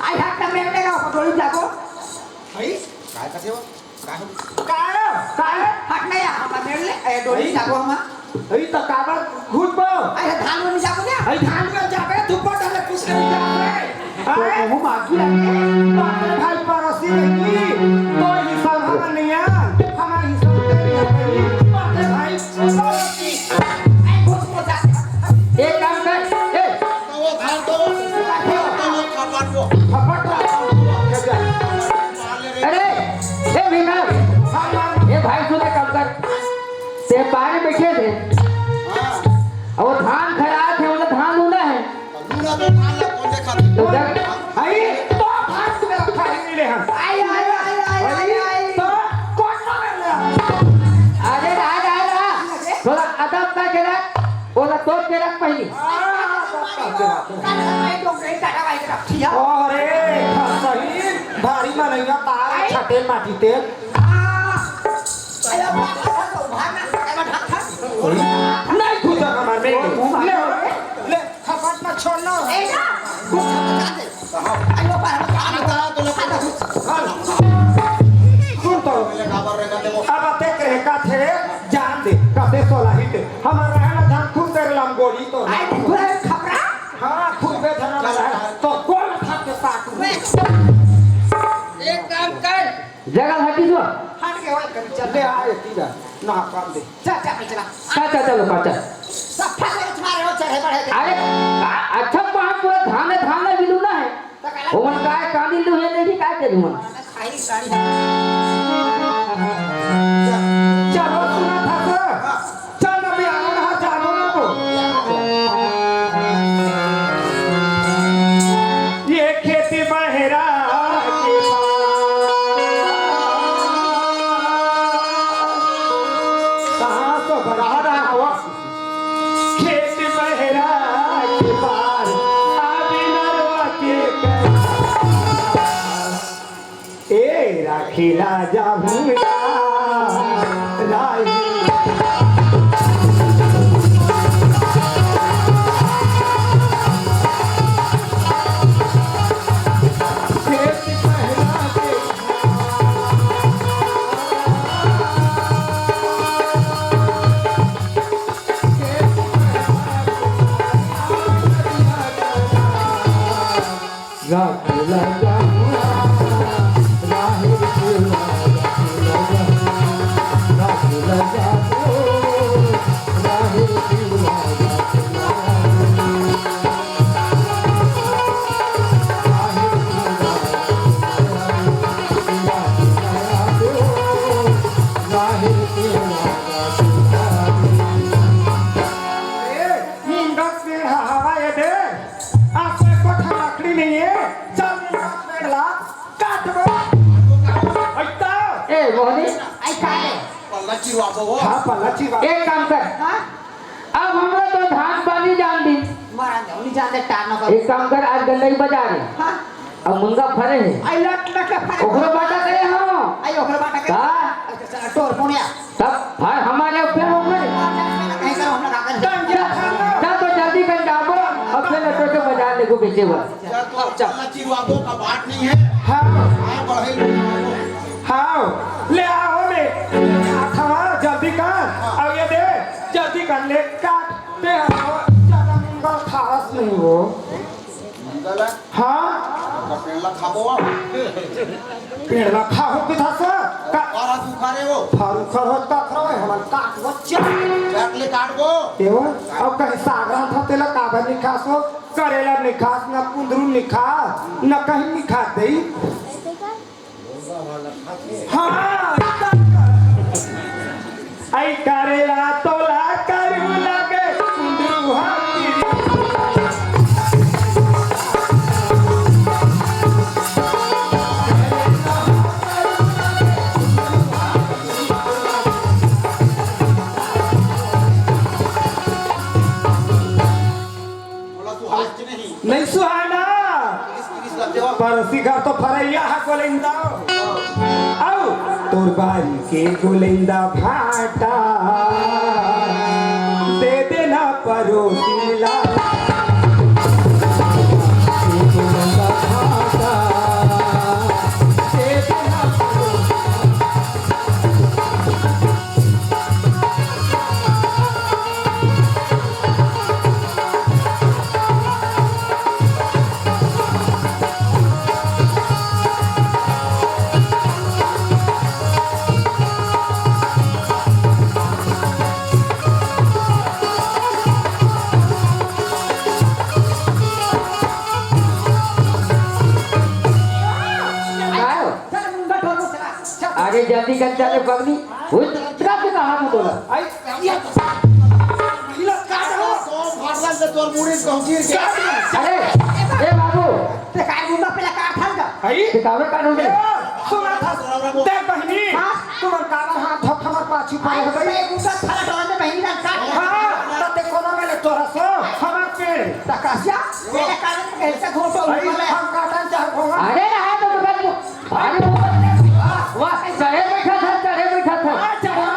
आई हाथ ना मेरे का डोली जाबो। आई? काय कथे हो? काय? काय? काय? हाथ ना या, हम मेरे ले, ए, डोली जाबो हम। आई तो काबर घुसबो? आई धान में जाबो ना? आई धान में जाबे, धूप डाले कुछ नहीं जाबे। तो ओहू माखी लगे, बाटे भाई पड़ोसी रही, तो हिसाब हमार नहीं आ, हमार हिसाब तेरे यहाँ पे नहीं, बाटे भाई पड़ोसी। एक काम कर, ए, तो वो घर तो, तो वो खपट वो। खपट रहा। अरे, ए भीमा, हाँ, हाँ। ए भाई सुन, एक काम कर, ते बाहर बैठे थे, हाँ। और धान खराब थे, मतलब धान लूना है। लूना तो धान ला कौन देखा? तो देख। आई, तो भात में रखा ही नहीं ले हम। आई, आई, आई, आई, आई, आई। तो कौन सा कर ले हम? अरे, रहा, रहा, रहा। थोड़ा अदब का के रख, बोला तो के रख पहली। हाँ, हाँ, हाँ, हाँ। अरे, सही, भारी मनैया तार आई। छटे माटी ते। आ, अरे, बाप रे, तो भार ना, भार ना, भार ना। नहीं घुसा हमार में। ले, ले। खपट मत छोड़ ना। ए ना, घुस खपट आ दे। आयो पर हम काम करता तो लोग सुन तो। अब देख रहे का थे, जान दे, कबे सोला ही थे। हमारा है ना जान खुद तेरे लंगोली तो। आई पूरा खपरा। हाँ, खुद बे धना वाला है। तो गोल फाट के साथ। एक काम कर, जगह हटी जो। हट के ओए कभी चल। ले आ, ये तीरा। ना काम दे। चल, चल, चल। चल, चल, चल, ऊपर चल। सब फंसे तुम्हारे हो चढ़े बढ़े के। अरे, आ-, अच्छा, वहाँ पूरा धान है, धान है, बिलू ना है। तो कहला वो मन का है, कानी लू है, नहीं, काय के लू मन? खाई साड़ी। चलो, सुना था सर। चल ना बे, आना ना, जानो ना वो। ये खेती बहरा के पास। कहाँ तो बहरा हवा? खेत बहरा के पार, आवे नरवा के पैर। ए राखी राजा भूमिका राही। चिरवाबो हो। हाँ, पल्ला चिरवा। एक काम कर, हाँ? अब हमरो तो धान पानी जान दी। मारा जाओ, नहीं जान दे, टार न कर। एक काम कर, आज गंडई बजा रे। हाँ। अब मुनगा फरे हे। आई लट लट के फरे। ओकरो बाटा करे हम। आई ओकरो बाटा करे। का? अच्छा, चल, तोर पुनिया। तब भाई हमारे ऊपर हो गए। कहीं करो, हम लोग आकर। जा, जा तो जल्दी कर जाबो, अब फिर लटो के बाजार लेगो बेचे बर। चल, तो चल। पल्ला चिरवाबो का बात नहीं है। हाँ। हाँ, बढ़े। हाँ, ले आओ ले। अथवा जल्दी कर। अब ये दे, जल्दी कर ले, काट। ते हमारा ज्यादा मुंगा खास नहीं हो। मुंगा ला? हाँ। तो पेड़ ला खाबो अब। पेड़ ला खाहू के था सर। का? और हाथ उखाड़े वो। फारू खर हो, का खर हो, हमार काट बच्चा। काट ले, काट वो। एवं, अब कहीं सागरा था, तेला काबर नहीं खास हो, करेला नहीं खास, ना कुंदरू नहीं खास, ना कहीं नहीं खास दे। हाँ, आई करेला तोला करू लागे, कुंदरू हाथी। बोला तू हाथ नहीं। नहीं सुहाना। पड़ोसी घर तो फरैया है गोलेंदा। आओ, तोर बारी के गोलेंदा भाटा दे देना पड़ोसी ला। गोलेंदा भाटा दे देना पड़ोसी। अरे जल्दी कर, चले पगली। वो इतना भी कहाँ में बोला? आई, ये तो महिला काट हो। तो भगवान से तोर मुड़ी पहुंची के। अरे, ए बाबू। ते काय मुंडा पेला काट था का? आई? ते कावे काट उठे? ए, सुना था। देख बहिनी, हाँ? तुमन काबर हाथ धोखा मत पाछू पड़े हो गई। ते मुंडा फला डोर में बहिनी ना काट। हाँ, तो ते कोनो में ले तोरा सो, हमार पेड़। तकासिया, तेरे कारण कैसे घोटो आई, हुआ है? हम काटन चाह घोंगा। अरे रहा तो दुकान को। अरे वो वाह, चढ़े बैठा था, चढ़े बैठा था। हाँ, चढ़ा।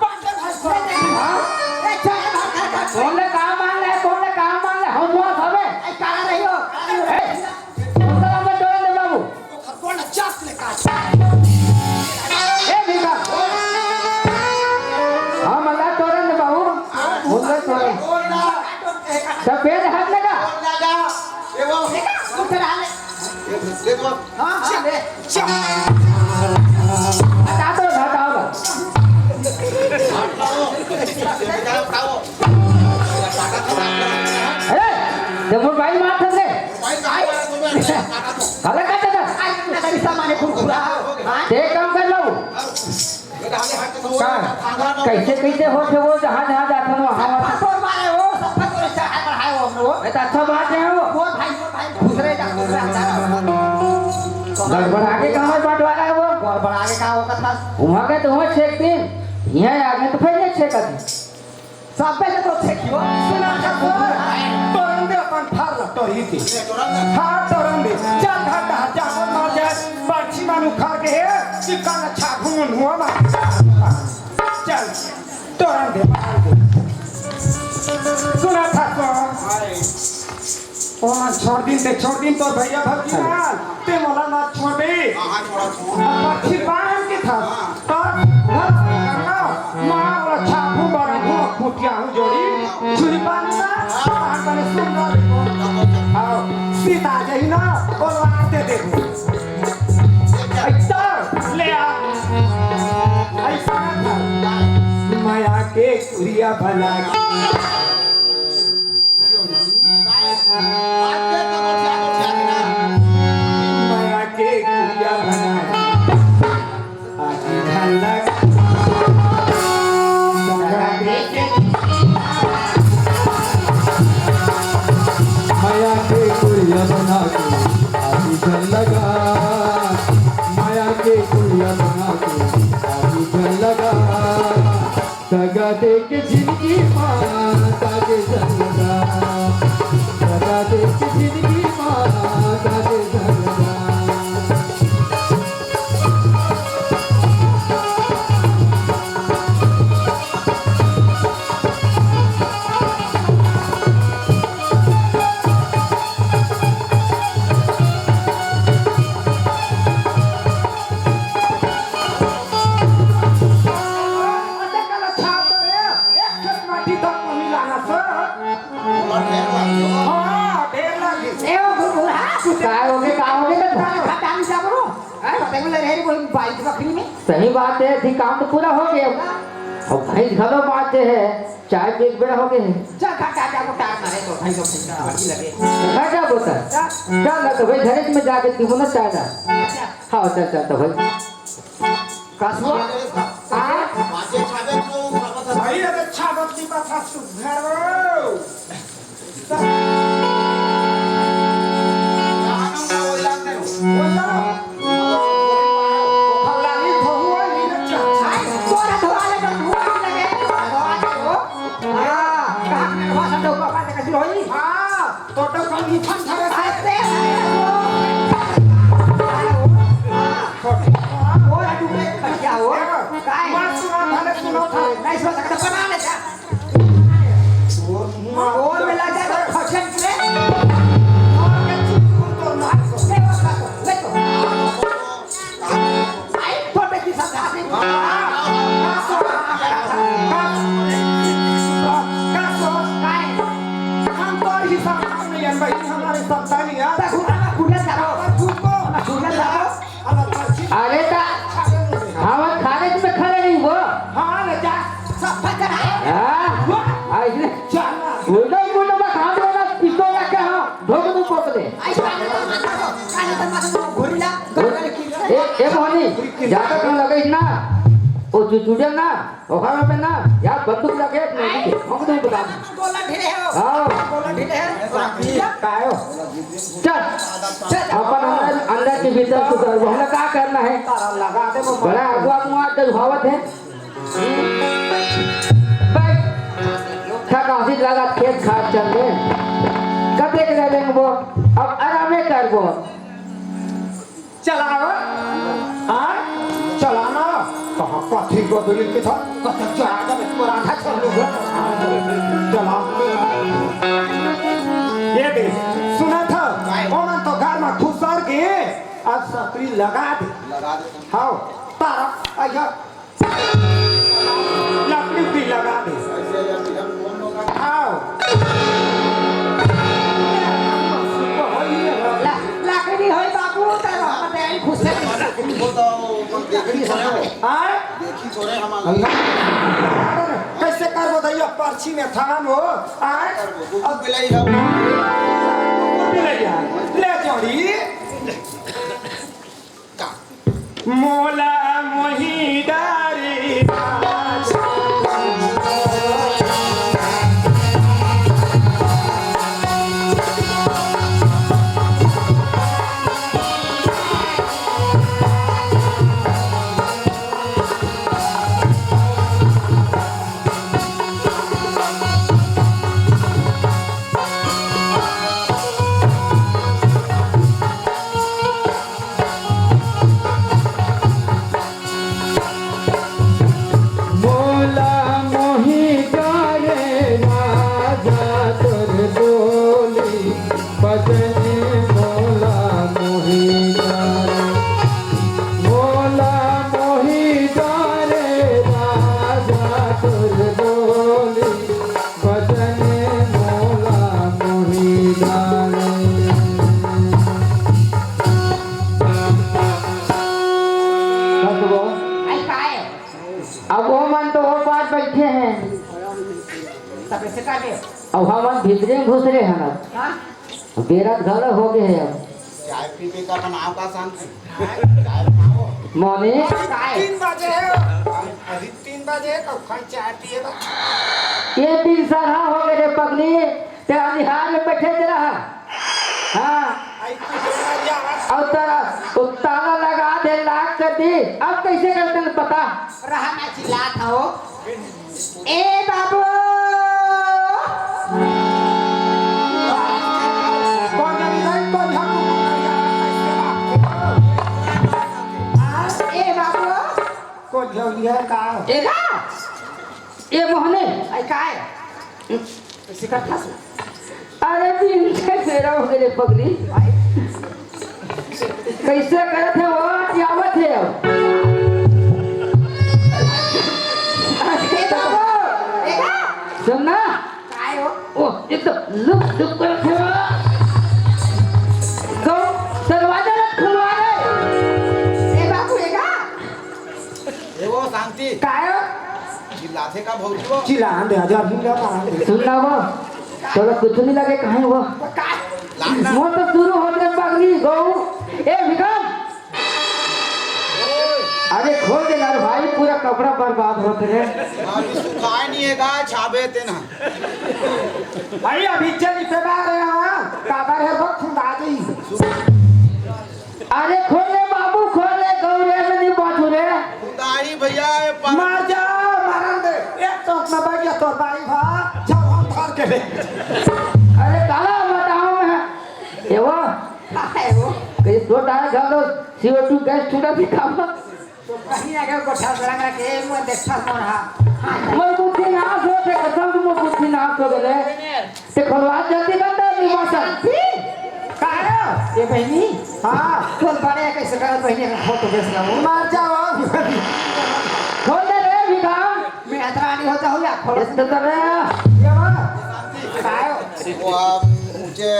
बाटे भाई, कोई नहीं। हाँ? ए, चढ़े भाई, भाई, भाई। कौन ले काम मान ले, कौन ले काम मान ले, हम वहाँ खावे। ए, काला रही हो, काला रही हो। ए, उनका नाम है डोरन दे बाबू। कौन ले चाप ले काट। ए, भीखा। हाँ, मल्ला डोरन दे बाबू। बोल दे डोरन। सब पेड़ हाथ लगा। ये वो। देखा, उधर आ ले। ये, ये तो हाँ, हाँ, ले। हटा दो, हटाओ। अरे, ये मोबाइल मार दे। काला काटे ना। आई, इतना सारी सामान है, कुरकुरा। हाँ? एक काम कर लो। का? कैसे, कैसे होत हे वो, जहाँ, जहाँ जात हन, वहाँ, वहाँ। सब पर मारे हो, सब पर तोरे चढ़ाई बढ़ाई हो हम लोग। ये तो अच्छा बात है वो। मोर भाई, मोर भाई, दूसरे जा, दूसरे जा। गड़बड़ा के कहाँ बंटवारा है वो? गड़बड़ा के का होता था? वहाँ के तो वहाँ छेक दिन, यहाँ आ गए तो फिर नहीं छेक दिन। सब पे तो छेकियो। सुना था तो? तोरन दे अपन फार ला, तोरी थी। हाँ, तोरन दे। चल, घर का हत्या हो, मर जाए। बरछी मानु खा के है, चिपका न छागुन हुआ मार। चल, तोरन दे, तोरन दे। सुना था तो? ओ, छोड़ दिन ते, छोड़ दिन तोर भैया भौजी ला। ते मोला मत छोड़ दे। हाँ, हाँ, छोड़ा, छोड़ा। अब पक्षी बाहन के था। हाँ। तो, हाँ, माँ और छापू बड़ा भूख फुटिया हूँ जोड़ी। छुरी बांध ना, हाँ, मैंने सुन लो। आओ, सीता आ जाई ना, बोलवा के दे दे। ऐसा ले आ। ऐसा ना था। माया के कुरिया बना के। माया के कुरिया बना के। आजी झलक। माया के कुरिया बना के आजी झलक। माया के कुरिया बना के आजी झलक। देख जिंदगी मा दागे जंगला, दादा देख जिंदगी मा दागे जंगला। हाँ, ढेर लागे। ए, ओ बुढ़ा, कुछ काय होगे, का होगे? खटानी जाबो। हाँ, पता नहीं लग रही, वो बाइक बकरी में। सही बात है, ठीक काम तो पूरा हो गया। अब भाई घरो बात है, चाय पी के बेरा हो गए हैं। चल, खा, खा, खा, वो टार मारे तो भाई लोग ठीक है, अच्छी लगे। खा क्या बोलता है? क्या? चल ना तो भाई, घर में जाके पीबो ना चाय ना। अच्छा। हाँ, चल, चल तो भाई। कसवा? हाँ? बाजे छाबे तो बाबा था। भाई, अबे छाबत की बात था, सुधरो। अरे ता, हम खाने में खड़े नहीं वो। हाँ, ले जा। सब पकड़ है। हाँ? हाँ, इसने उल्टा ही उल्टा बस हाथ में ना पिस्तौल रख के, हाँ, धोख दो पोक दे। ए, ए मोहनी, ज्यादा कम लगे ना, वो चुचुड़िया ना, ओखर पे ना, यार बंदूक लगे, नहीं, हम तो बता दे। गोला ढीले है वो। हाँ। गोला ढीले है। का हो? चल, अपन अंदर, अंदर के भीतर सुधर, वो हमें का करना है? बड़ा अगुआ मुआ डलवावत है। भाई, थकासी लगा खेत खार चल दे। कते के ले लेंगे वो? अब आरामे करबो। चलाओ। हाँ? चलाना। कहाँ कथी को दिल के था? कथी चला के मैं तुम्हारा आधा छोड़ लूँगा। चला। ये दे, सुना था? ओमन तो घर में घुसर के अब सतरी लगा दे। लगा दे। हाँ, तारा, आइया। लकड़ी भी लगा दे। आओ। ल-, लकड़ी होई बाबू, त रहमत आई खुश है। वो तो देखी थोड़े हो। आय? देखी थोड़े हम। कैसे करबो दैया, पर्ची में थान हो? आय? करबो, कुकुर बिलाई हो। कुकुर बिलाई है। ले जोड़ी। मोला मोही डारे राजा। मोला मोही डारे राजा तोर बोली बचन, मोला मोही डारे, मोला मोही डारे राजा तोर बोली बचन, मोला मोही डारे। बस वो। आई काय? अब वो मन तो वो पार बैठे हैं। तब ऐसे का दे? अब हमन भीतरे में घुस रहे हैं अब। हाँ? बेरा घड़ा हो गए हैं अब। चाय पीबे का बनाओ का शांति। चाय बनाओ। मोनी। काय? तीन बजे है। अभी तीन बजे है, कब खाई चाय पिए बा? ये तीन साल हाँ हो गए रे पगली। ते अंधियार में बैठे के रहा। हाँ। आई तू बोला जा। और ताला, वो ताला लगा दे, lock कर दी। अब कैसे करते हैं बता? रहा मैं चिल्लात हूँ। ए बाबू। ए बाबू। कोन झौलिया का? ए का? ए मोहने। आई काय? सिखत हस। अरे दिन से बेरा हो गए पगली। कैसे करत हे वो? आवत हे अब। ए बाबू, ए का? सुन ना। काय हो? ओ, एकदम लुक लुक करत हे वो। तो दरवाजा ना खुलवा दे। ए बाबू, ए का? ए वो शांति। काय? चिल्लाथे का भौजी वो? चिल्लान दे, आजा, अभी ना मार दे। सुन ना वो, तोला कुछ नहीं लगे, कहाँ वो? काय? लान ना। वो तो शुरू होते पगली गऊ। ए विक्रम, ओए। अरे खोल दे यार भाई, पूरा कपड़ा बर्बाद होते हैं। अभी सुखाए नहीं है गा, छाबे ते ना। भाई अभी चल इसे बाहर है, हाँ? काबर है वो खुंदा दी। अरे खोल रे बाबू, खोल रे, गौरे में नहीं बाटू रे। खुदाई भैया, ये पा- मार जा, मारन दे। एक तो अपना बैठ गया तोर बाई भा, जब हम धर के ले। अरे काला बताओ मैं। ये वो, का है वो? कहीं दो टाइम खा लो, सी ओ टू गैस छूटा भी खावा। तो कहीं ना कहीं गोठा से रंग रखे, मुंह देखा मोर हा। हाँ, मोर बुद्धि नाश हो गए, कसम से मोर बुद्धि नाश हो गए। ते खोलवा जल्दी कर दे, निवासन। शांति? का है? ये बहनी? हाँ। खोल पड़े, कैसे कर बहनी, खोल तो बेच रहा हूँ। मार जाओ। खोल दे रे, भिखाम। मैं अतरा नहीं होता हूँ, या खोल। इस तो कर रहे हैं। ये मार। का है? वो आप ऊंचे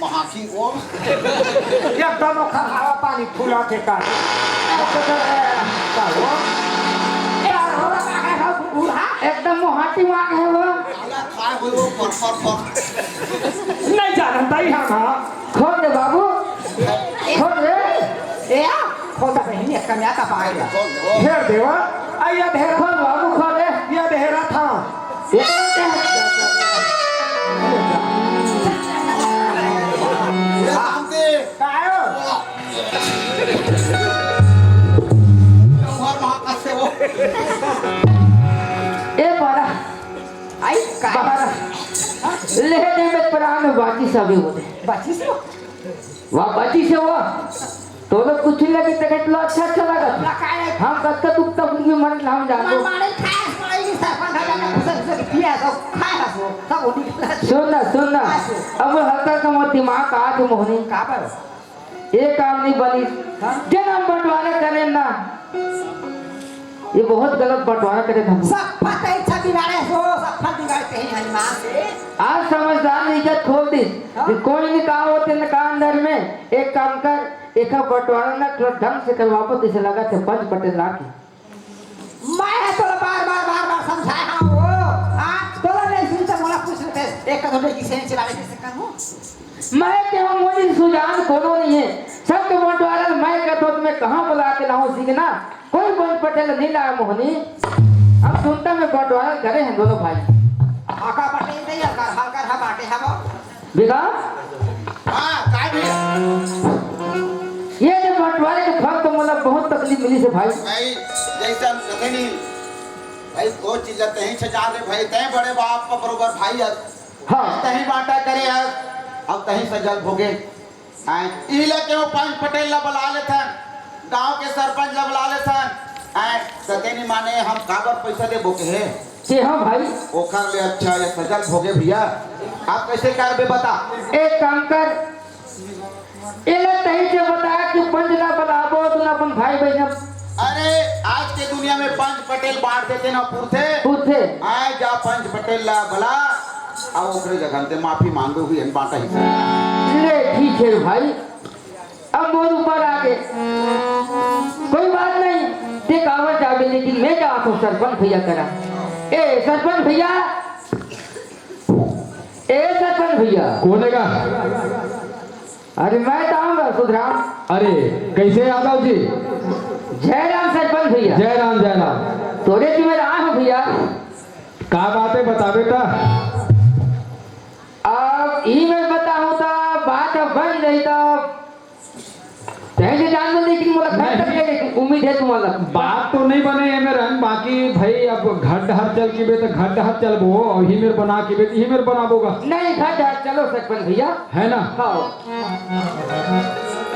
महाकी वो। एकदम ओखर हवा पानी फूला के का। का हो? का हो? बूढ़ा? एकदम मोहाटी मार है वो। आला खाए हुए वो फर, फर, फर। नहीं जानत भाई हम, हाँ। खोल दे बाबू। खोल दे। ए, आ, खोल दे बहनी, एक कन्या का पाएगा। खोल दे वो। फेर देवा। आ, ये ढेर खोल बाबू, खोल दे। ये ढेरा था। ए बारा, आई का? बारा, ले दे में प्राण बाची सबे होते। बाची से? वाह, बाची से वाह। तो लोग कुछ नहीं लगे, तकत लो अच्छा, अच्छा लगा। ला काय? हम कत्ता दुख तक उनकी मन ला हम जान दो। मारे खाए, मारे ये सरपंच का जाना, खुसर, खुसर किया, सब खाए हंसो, सब उन्हीं के साथ। सुन ना, सुन ना। अब वो हल्का का मोर दिमाग का आज मोहनी। का पर? ये काम नहीं बनी। हाँ? जन्म बंटवारा करे ना। ये बहुत गलत बंटवारा करे हम। सब पता ही था बिगाड़े सो, सब फल बिगाड़ते हैं हनुमान से। आज समझदार ने इज्जत खोल दी। हाँ? कि कोई नहीं कहा होते न कहा अंदर में, एक काम कर, एखर बंटवारा ना थोड़ा ढंग से करवाबो, जैसे लगा थे पंच पटेल लाके। मैं है तोला बार, बार, बार, बार समझाए हाँ वो। हाँ, तोला नहीं सुनता, मोला पूछ लेते। एक कदम ले किसे नहीं चला लेते से कहूँ। मैं कहूँ मोदी सुजान कोनो नहीं है। सबके बंटवारा मैं कहता हूँ, मैं कहाँ बुला के लाऊं सीखना? कोई पंच पटेल नहीं लाया मोहनी। अब सुनता मैं बंटवारा करे हैं दोनों भाई। आका पटेल दे या कर, हल कर, हा बाटे हा वो। बेटा? हाँ, काय भैया? ये जो बंटवारे के फल तो मतलब बहुत तकलीफ मिली से भाई। भाई, जैसे हम कथे नहीं, भाई, दो चीज तहीं छजा दे भाई, तैं बड़े बाप का बरोबर भाई है। हाँ। तहीं बांटा करे है, अब तहीं सजल भोगे। आय, इही ला केहू पंच पटेल ला बला लेथन, गांव के सरपंच ला बला लेथन। आय, सते नहीं माने, हम काबर पैसा देबो के हे? के हाँ भाई? ओखर ले अच्छा ये सजल भोगे भैया। आप कैसे करबे बता? एक काम कर, एला तहीं से बता कि पंच ला बलाबो, तू अपन भाई बहन। अरे, आज के दुनिया में पंच पटेल बांट देते ना पुरथे। पुरथे। आय जा पंच पटेल ला बला, अब ओकरे जगह ते माफी मांगो हुई बांटा ही। ले ठीक है भाई, अब मोर ऊपर आ गए, कोई बात नहीं, ते कावर जाबे, लेकिन मैं जात हूँ सरपंच भैया करा। ए सरपंच भैया, ए सरपंच भैया। कोन हे गा? अरे मैं तो आऊंगा सुधराम। अरे कैसे यादव जी? जय राम सरपंच भैया। जय राम, जय राम। तोरे जी मैं आए हूँ भैया। का बात है, बता बेटा। अब ई मैं बताऊं तो बात अब बन गई तो तैं जे जान में, लेकिन मोला घर तक नहीं। ले, लेकिन दे तुमन ला। बात तो नहीं बने एमे रंग, बाकी भाई अब घर डहर चल के बे त घर डहर चलबो, अउ ही मेर बना के बे त ही मेर बनाबो गा। नहीं, घर डहर चलो सरपंच भैया। है ना? हाँ।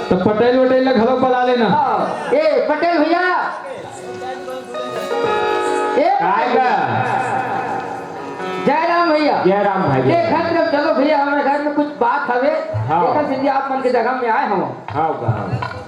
तो पटेल वटेल ला घलो बला लेना। हाँ। ए पटेल भैया, ए काय का? जय राम भैया। जय राम भाई। ए घर तरफ चलो भैया, हमर घर में कुछ बात हवे। हाँ। एकर सेती आप मन के जगह में आए हवं। हाँ, हाँ।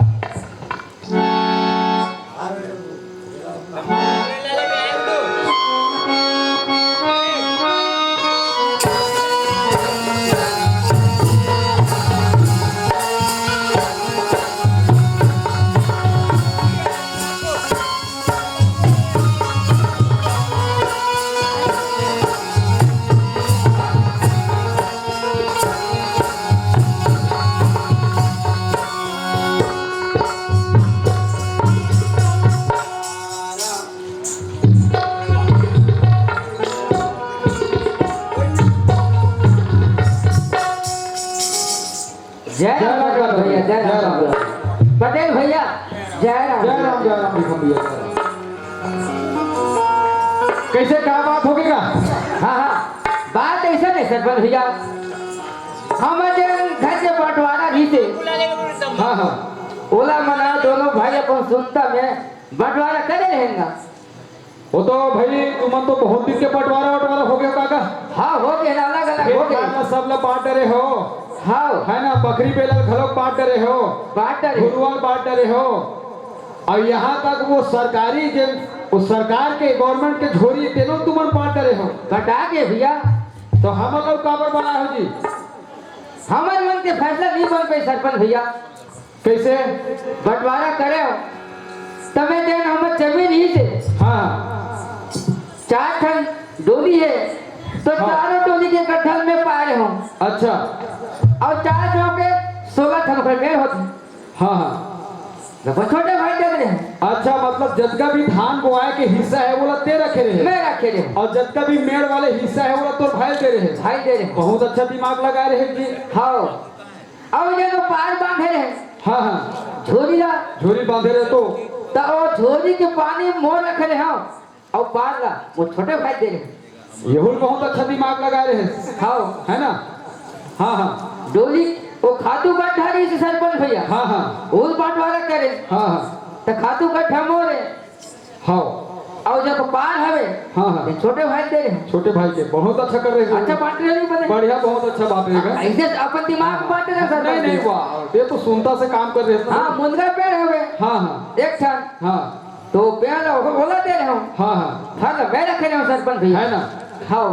जय राम भैया, जय राम। पटेल भैया, जय राम। जय राम, जय राम, भिखम भैया, जय राम। कैसे, का बात होगे का? हाँ, हाँ, बात ऐसा नहीं सरपंच भैया, हम जेन घर के बंटवारा रहिसे, हाँ, हाँ। ओला मना दोनों भाई अपन सुनता में बंटवारा करे रहेंगा। वो तो भाई, तुमन तो बहुत दिन के बंटवारा, बंटवारा होगे हो काका। हाँ, होगे ना, अलग अलग खेत होगे। खार ला सब ला बांट डरे हो। हाँ। है ना, बकरी बेलल घलोक बांट डरे हो। बांट डरे। घुरुआ बांट डरे हो। अउ यहाँ तक वो सरकारी जे, वो सरकार के, government के झोरी, तेनो तुमन बांट डरे हो। बंटा के भैया। तो हमन लोग काबर बनाए हो जी? हमर मन के फैसला नहीं बन पाई सरपंच भैया। कैसे? बंटवारा करे हो, तमे जेन हमर जमीन ही से हाँ। चार ठन डोली है, तो हाँ। चारों डोली के गठन में पाए हो। अच्छा। अउ चार ठन के सोलह ठन घर में होते। हाँ, हाँ। तो वो छोटे भाई दे रहे हैं। अच्छा, मतलब जतका भी धान बोआए के हिस्सा है, वो ला ते रखे रहे? मैं रखे रहे। अउ जतका भी मेड़ वाले हिस्सा है, वो ला तोर भाई दे रहे? भाई दे रहे। बहुत अच्छा दिमाग लगाए रहे जी। हाँ। अउ ये तो पार बांधे रहे। हाँ, हाँ। झोरी ला। झोरी बांधे रहे तो? तो वो झोरी के पानी मोर रखे रहे, हाँ। अउ पार ला वो छोटे भाई दे रहे। ये हुल बहुत अच्छा दिमाग लगा रहे हैं। हाँ। है ना? हाँ, हाँ। डोली, वो खातू गड्ढा रही से सरपंच भैया। हाँ, हाँ। वो बंटवारा करे। हाँ, हाँ। तो खातू गड्ढा मोरे। हाँ। अउ जब पार हवे, हाँ, हाँ। तो छोटे भाई दे रहे। छोटे भाई के बहुत अच्छा कर रहे हैं। अच्छा बांट रहे नहीं बने। बढ़िया, बहुत अच्छा बात है। ऐसे अपन दिमाग हाँ। बांट रहे सरपंच नहीं, नहीं, जी। वाह, ये तो सुनता से काम कर रहे हैं। हाँ, मुनगा पेड़ हवे। हाँ, हाँ। एक ठन। हाँ। तो पेड़ ओला दे रहे हो। हाँ, हाँ। फल मैं रखे रहे हो सरपंच भैया। है ना? हाँ।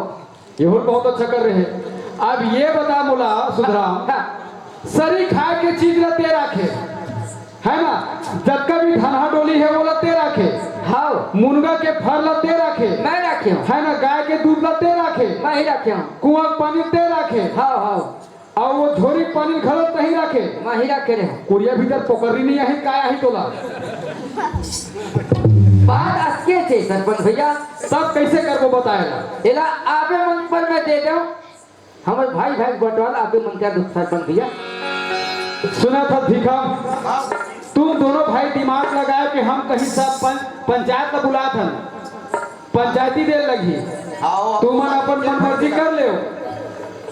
ये हुल बहुत अच्छा कर रहे हैं। अब ये बता मोला सुधराम, हाँ। सरी खाए के चीज ला ते राखे, है ना? जतका भी धनहा डोली है, वो ला ते राखे। हाँ। मुनगा के फर ला ते राखे। मैं राखे हूँ। है ना? गाय के दूध ला ते राखे। मैं ही राखे हूँ। कुआं के पानी ते राखे। हाँ, हाँ। अउ वो झोरी पानी घलो तही राखे। मैं ही राखे रहे हूँ। कुरिया भीतर पोकरी नहीं आही, काय आही तोला? बात असके छे सरपंच भैया। तब कैसे करबो बताए ला? एला आबे मन पर मैं दे दऊं। हमर भाई भाई बंटवारा आबे मन कर दो सरपंच भैया। सुना था भिखम, तुम दोनों भाई दिमाग लगाए कि हम कहीं सब पं-, पंचायत ला बुलात हन, पंचायती दे लगही। हाँ, तुमन अपन मनमर्जी कर लेव।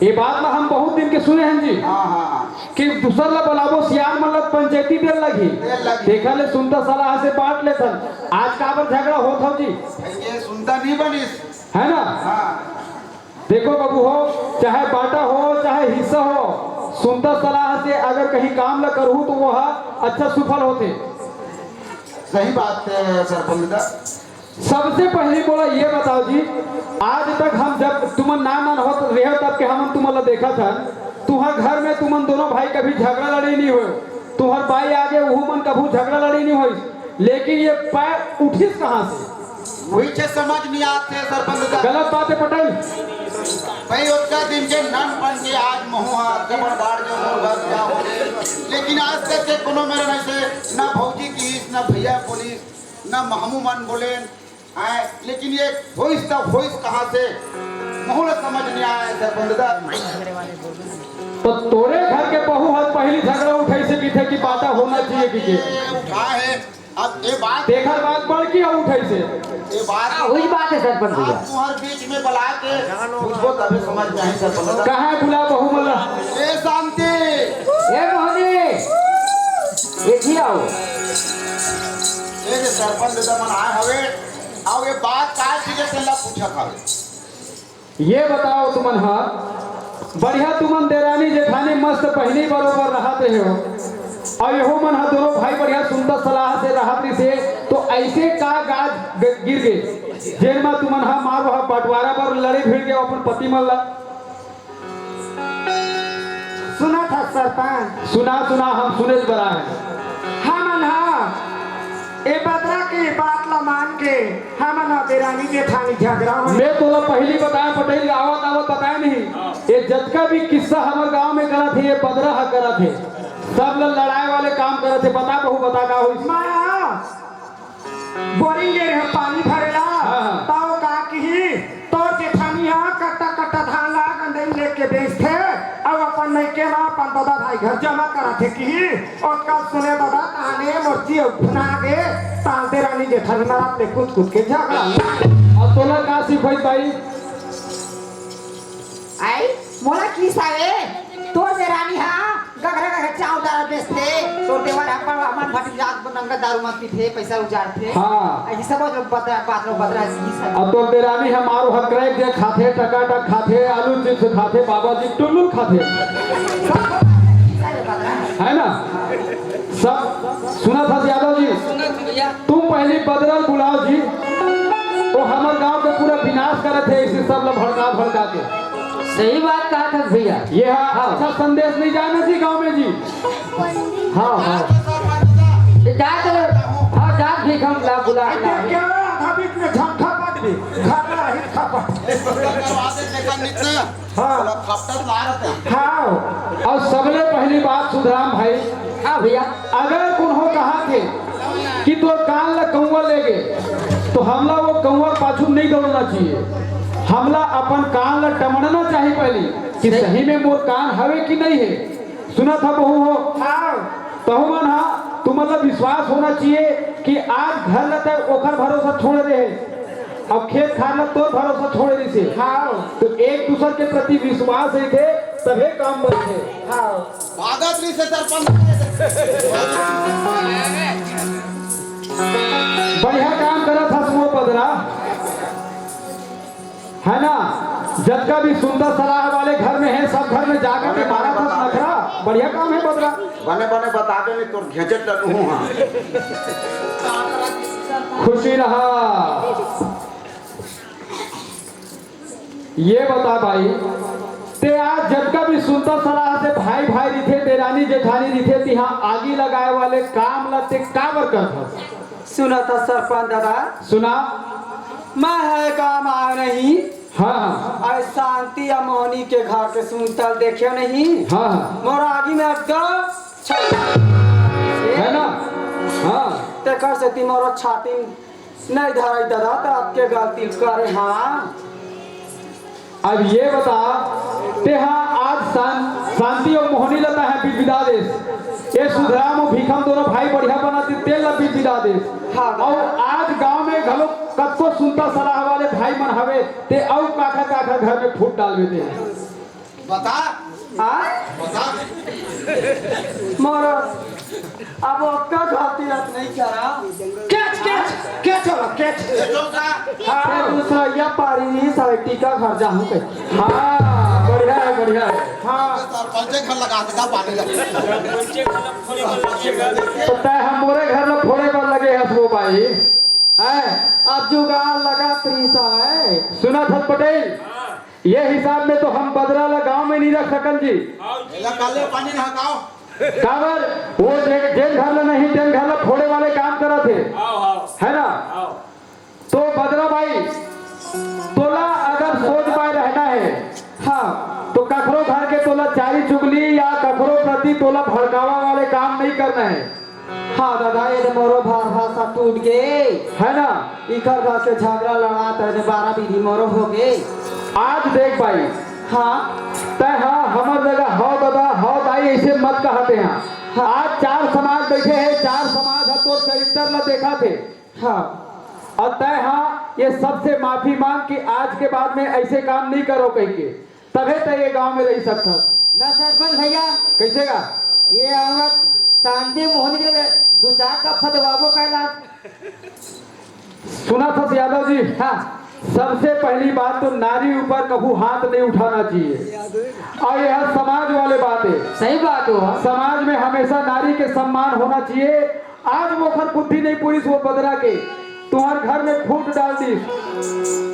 ये बात ला हम बहुत दिन के सुने हन जी, हाँ, हाँ, हाँ। कि दूसर ला बुलाबो, सियान मन ला पंचायती दे लगही। दे लगही। देखा ले सुनता सलाह से बांट लेथन। आज काबर झगड़ा होत हो जी? ये सुनता नहीं बनिस। है ना? हाँ। देखो बाबू हो, चाहे बांटा हो, चाहे हिस्सा हो, सुनता सलाह से अगर कहीं काम ला करहू तो वो हा अच्छा सुफल होथे। सही बात है सरपंच दा। सबसे पहले मोला ये बताओ जी, आज तक हम जब तुमन नान नान होत रहे तब के हमन तुमन ला देखत हन, तुहर घर में तुमन दोनों भाई कभी झगड़ा लड़ाई नहीं होय, तुहर बाई आगे उहू मन कभू झगड़ा लड़ाई नहीं होय, लेकिन ये पैर उठिस कहाँ से? वही छे समझ नहीं आते सरपंच दा। गलत बात है पटेल। भाई ओतका दिन के नन बन के आज महू हा अतका बड़ बाढ़ के मोर घर क्या हो गए, लेकिन आज तक के कोनो मेरा नहीं से ना भौजी किहिस, ना भैया बोलिस, ना महमू मन बोलेन, आए, लेकिन ये होइस त होइस कहाँ से? महू ला समझ नहीं आया है सरपंच दा। तो तोरे घर के बहू हर पहली झगड़ा उठाई से किथे कि बांटा होना चाहिए कि के? उठा है, अब ये बात तेखर बात बढ़ के उठे से। ये बात हाँ, वही बात है सरपंच भैया। आप तुम्हारे बीच में बुला के पूछो तभी समझ में आई सरपंच। कहाँ है बुला बहू मल्ला? ए शांति। ए मोहनी। ये थी आओ। ये जो सरपंच दादा मन आए हवे, आओ ये बात का चीज है तेला पूछा खावे। ये बताओ तुमन हा, बढ़िया तुमन देरानी जेठानी मस्त पहिली बरोबर रहत हे हो, अउ एहो मन हा दोनों भाई बढ़िया सुंदर सलाह से रहत रहिसे, तो ऐसे का गाज ग-, गिर गे, जेन मा तुमन हा मारो हा बंटवारा बर लड़े भिड़ गे अपन पति मन ला? सुना था सरपंच। सुना, सुना, हम सुने बर आए। हमन हा ए बदरा के बात ला मान के हमन हा देरानी जेठानी झगड़ा हो। मैं तोला पहली बताया पटेल, आवत आवत बताया नहीं। ये जतका भी किस्सा हमर गांव में करत हे, ये बदरा हा करत हे। सब ल लड़ाए वाले काम करत हे। बता बहू, बता का होइस? मैं बोरिंग गे रहे पानी भरे ला, हाँ, हाँ। तव का किही, तोर जेठानी हा कट्टा कट्टा धान ला गंदई लेके बेचथे, अउ अपन नइके ला अपन ददा भाई घर जमा कराथे किही। ओतका सुने ददा ताने मोर जी फुना गे, तालते रानी जेठानी मरत ले कूद कूद के झगड़ा। अब तोला का सिखोई भाई? आई, मोला की सावे, तोर देरानी हा गघरा गघरा चाव दारू बेचथे, तोर देवर हा बड़वा मन भटी जात नंगा दारू मन पीथे, पैसा उजारथे। हाँ। ऐसी सब जो बदरा, बात लोग बदरा, ऐसी ही सब। अब तोर देरानी हा मारो हा क्रैक जे खाथे, टकाटक खाथे, आलू चिप्स खाथे, बाबा जी टुल्लू खाथे। सब बदरा है। है ना? सब सुना था यादव जी? सुना था भैया। तुम पहली बदरा ल बुलाओ जी, वो हमर गांव के पूरा विनाश करत हे, इसे सब ला भड़का भड़का के। सही बात कहा था भैया। ये हा हाँ। अच्छा संदेश नहीं जाना जी गांव में जी। हाँ, हाँ। जा तो, हाँ, जा भीखम ला बुला ला। क्या आधा बीच में झंखा पट भी, घाटा हित खपट। हाँ। हाँ। अउ सबले पहली बात सुधराम भाई, हाँ भैया। अगर कोनो कहाथे कि तोर कान ला कौवा ले गे, तो हमला वो कौवा पाछू नहीं दौड़ना चाहिए। हमला अपन कान ला टमड़ना चाहिए पहली कि सही। सही में मोर कान हवे कि नहीं है। सुना था बहू हो? हाँ। तहु मन हा, तुमन ला विश्वास होना चाहिए कि आज घर ला तय ओखर भरोसा छोड़ दे हे। अब खेत खार ला तोर भरोसा छोड़े रहिसे। हाँ। तो एक दूसर के प्रति विश्वास रहिथे, तभे काम बनथे। हाँ। भागत रहिसे सरपंच। बढ़िया काम करत हस वो बदरा, है ना? जतका भी सुंदर सलाह वाले घर में है, सब घर में जाकर के मारा था नखरा। बढ़िया काम है बदरा। बने बने बता दे, नहीं तोर घेचट लगू हूँ। हाँ। खुशी रहा। ये बता भाई, ते आज जतका भी सुनता सलाह से भाई भाई रिथे, देरानी जेठानी रिथे, तिहा आगी लगाए वाले काम ला ते काबर करथस? सुना था सरपंच दादा। सुना। मैं है काम आ नहीं। हाँ, हाँ। अउ शांति या मोहनी के घर के सुनता देखे नहीं। हाँ, हाँ। मोर आगी में अड्डा है ना? हाँ। तेकर से ती मोर छाती नहीं धराई दादा, त आपके गलती करे हाँ। अब ये बता, तेहा आज शां-, शांति अउ मोहनी ला तैं बिदबिदा देस। ये सुधराम अउ भीखम दोनों भाई बढ़िया बना दे, तेल ला बिदबिदा देस। हाँ। अउ आज गांव में घलो कतको सुनता सलाह वाले भाई मन हवे, ते अउ काखा काखा घर में फूट डालबे ते। बता। हाँ? बता। मोर अब ओतका गलती रत नहीं करा। कैच, कैच, कैच होला, कैच। ये जो का? हाँ। ते दूसरा या पारी नहीं, सारे टीका घर जाहूँ के। हाँ, बढ़िया है, बढ़िया है। हाँ। सरपंचे घर लगा देता पानी लगा। तो तय हम मोरे घर में फोड़े पर लगे हस वो भाई। हैं? अब जुगाड़ लगा प्रीसा है। सुना था पटेल? ये हिसाब में तो हम बदरा ला गांव में नहीं रख सकन जी। एला काले पानी नहा गाओ। काबर वो जे-, जेन घर ला नहीं, तेन घर ला फोड़े वाले काम करत हे। आओ, आओ। है ना? आओ। तो बदरा भाई, तोला अगर सोच पाए रहना है, हाँ। तो कखरो घर के तोला चारी चुगली या कखरो प्रति तोला भड़कावा वाले काम नहीं करना है। हाँ दादा, ये तो मोरो भाषा टूट गे। है ना? इखर घर के झगड़ा लड़ात है, बारह बीघी मोरो हो गे। आज देख भाई, हाँ। तय हा हमर जगह हव दादा, हव दाई, ऐसे मत कहते हैं। हाँ। आज चार समाज बैठे हैं, चार समाज है तो चरित्र ला देखा थे। हाँ। और तय हाँ ये सबसे माफी मांग कि आज के बाद में ऐसे काम नहीं करो कह के, तभे तय ये गांव में रह सकता। ना सरपंच भैया। कैसे का? ये आवत शांति मोहन के दू चार कप फतवाबो कैला। सुना था यादव जी। हाँ। सबसे पहली बात तो नारी ऊपर कभू हाथ नहीं उठाना चाहिए, और यह समाज वाले बात है। सही बात हो। समाज में हमेशा नारी के सम्मान होना चाहिए। आज वो ओखर बुद्धि नहीं पूरिस वो बदरा के, तुम्हार घर में फूट डाल दीस,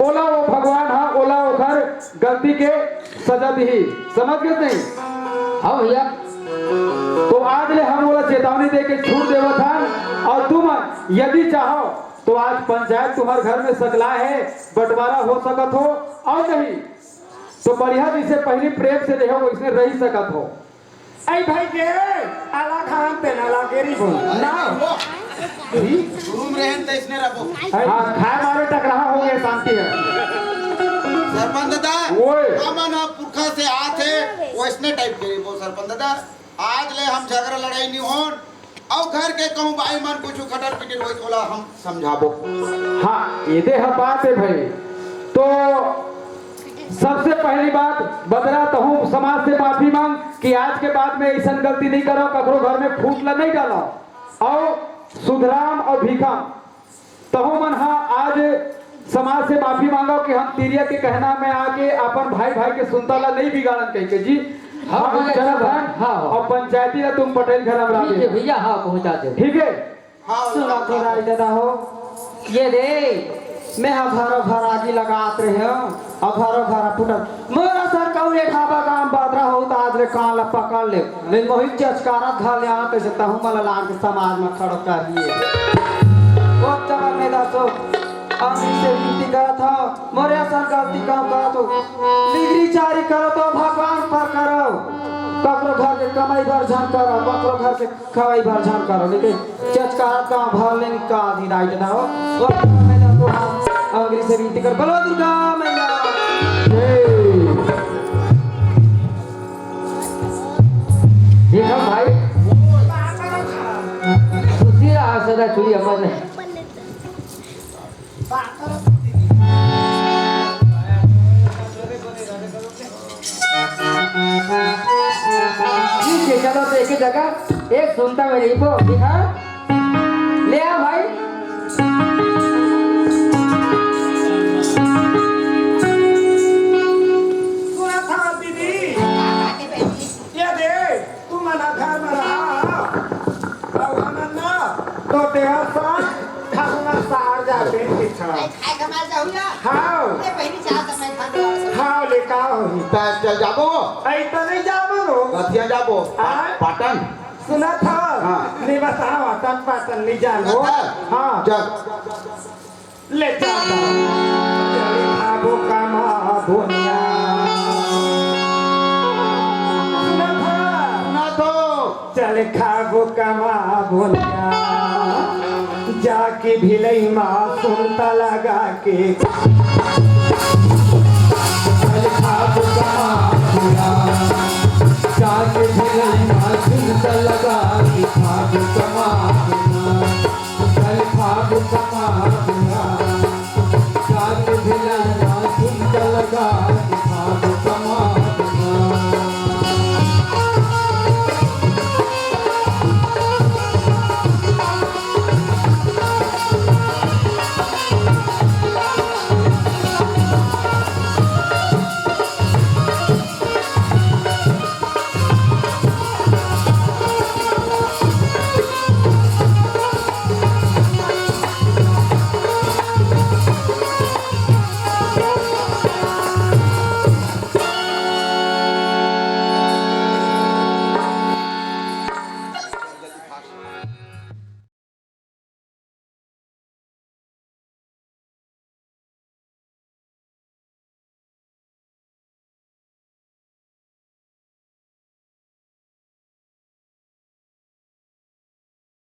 ओला वो भगवान हा ओला ओखर गलती के सजा दी। समझ गए नहीं? हाँ भैया। तो आज ले हम ओला चेतावनी दे के छूट देवत हन, और तुम यदि चाहो तो आज पंचायत तुम्हार घर में सकला है, बंटवारा हो सकत हो, और नहीं तो बढ़िया जैसे पहली प्रेम से रहो वैसे रह सकत हो। ऐ भाई के आला खान ते नाला गेरी बोल ना। रूम रहन त इसने रखो। हाँ, खाए मारे टकराहा हो गए, शांति है। सरपंच दादा, ओए। हमन ह पुरखा से आत हे, वैसने टाइप के बोल सरपंच दादा। आज ले हम झगड़ा लड़ाई नहीं होन, अउ घर के कहूँ बाई मन कुछ खटर पिटर होई, ओला हम समझाबो। हाँ, ये दे ह बात है भाई। तो सबसे पहली बात, बदरा तहूँ समाज से माफी मांग कि आज के बाद में ऐसन गलती नहीं करो, ककरो घर में फूट ला नहीं डालो। और सुधराम और भीखम, तहूँ मन हा आज समाज से माफी मांगो कि हम तिरिया के कहना में आके अपन भाई भाई के सुनता ला नहीं बिगाड़न कह के जी। हाँ, हम भैया, चलत हन। हाँ, हाँ। और पंचायती ला तुम पटेल घर हमरा ठीक है दे। भैया, हाँ, पहुँचा दे। ठीक है। हाँ, सुना तो राय दादा हो, ये दे, मैं हा घरो घर आगी लगात रहे हूँ, और घरो घर फुटत। मोरा सर कौन ले ढाबा काम बादरा हो, तो आज ले कान ला पकड़ ले। नहीं, मोहित चचकारा घर ले आना, तैसे तहूँ मला लान के समाज में खड़ो कर दिए। वो चमन में दसो, हम इनसे विनती करत हूँ, मोरे असन गलती काम करत हो, निगरी चारी करो तो भगवान पर करो, ककरो घर के कमाई बर झन करो, ककरो घर के खवाई भर झन करो, लेकिन चचकारा गाँव भर ले निकाल दी राइट ना हो। और मैं तो हाथ अंग्रेजी से विनती कर, बोलो दुर्गा मैया। जय। देखो भाई, खुशी रहा सदा चुरी अमर रहे। ठीक है, चलो तो एक ही जगह एक सुनता हुआ यही को दिखा। ले आ भाई। सुना था दीदी, ये दे। तुमन ह घर म रहा, अउ हमन न तो तेरा साथ खाना सार जाते पीछा। नहीं खाए के मार जाहूँ ना। हाँ। ये पहली चार तो मैं खा लूँ। हाँ, ले का होही? पैर चल जाबो। ऐ तो नहीं जाबो रो। कथिया जाबो। हाँ। पाटन। सुना था? हाँ। नहीं बताओ, तन पाटन नहीं जानो। अच्छा। हाँ। चल। ले चाचा, चल खाबो कमा भुनिया। सुना था? सुना तो। चल खाबो कमा भुनिया। जाके भिलई मा सुनता लगा के।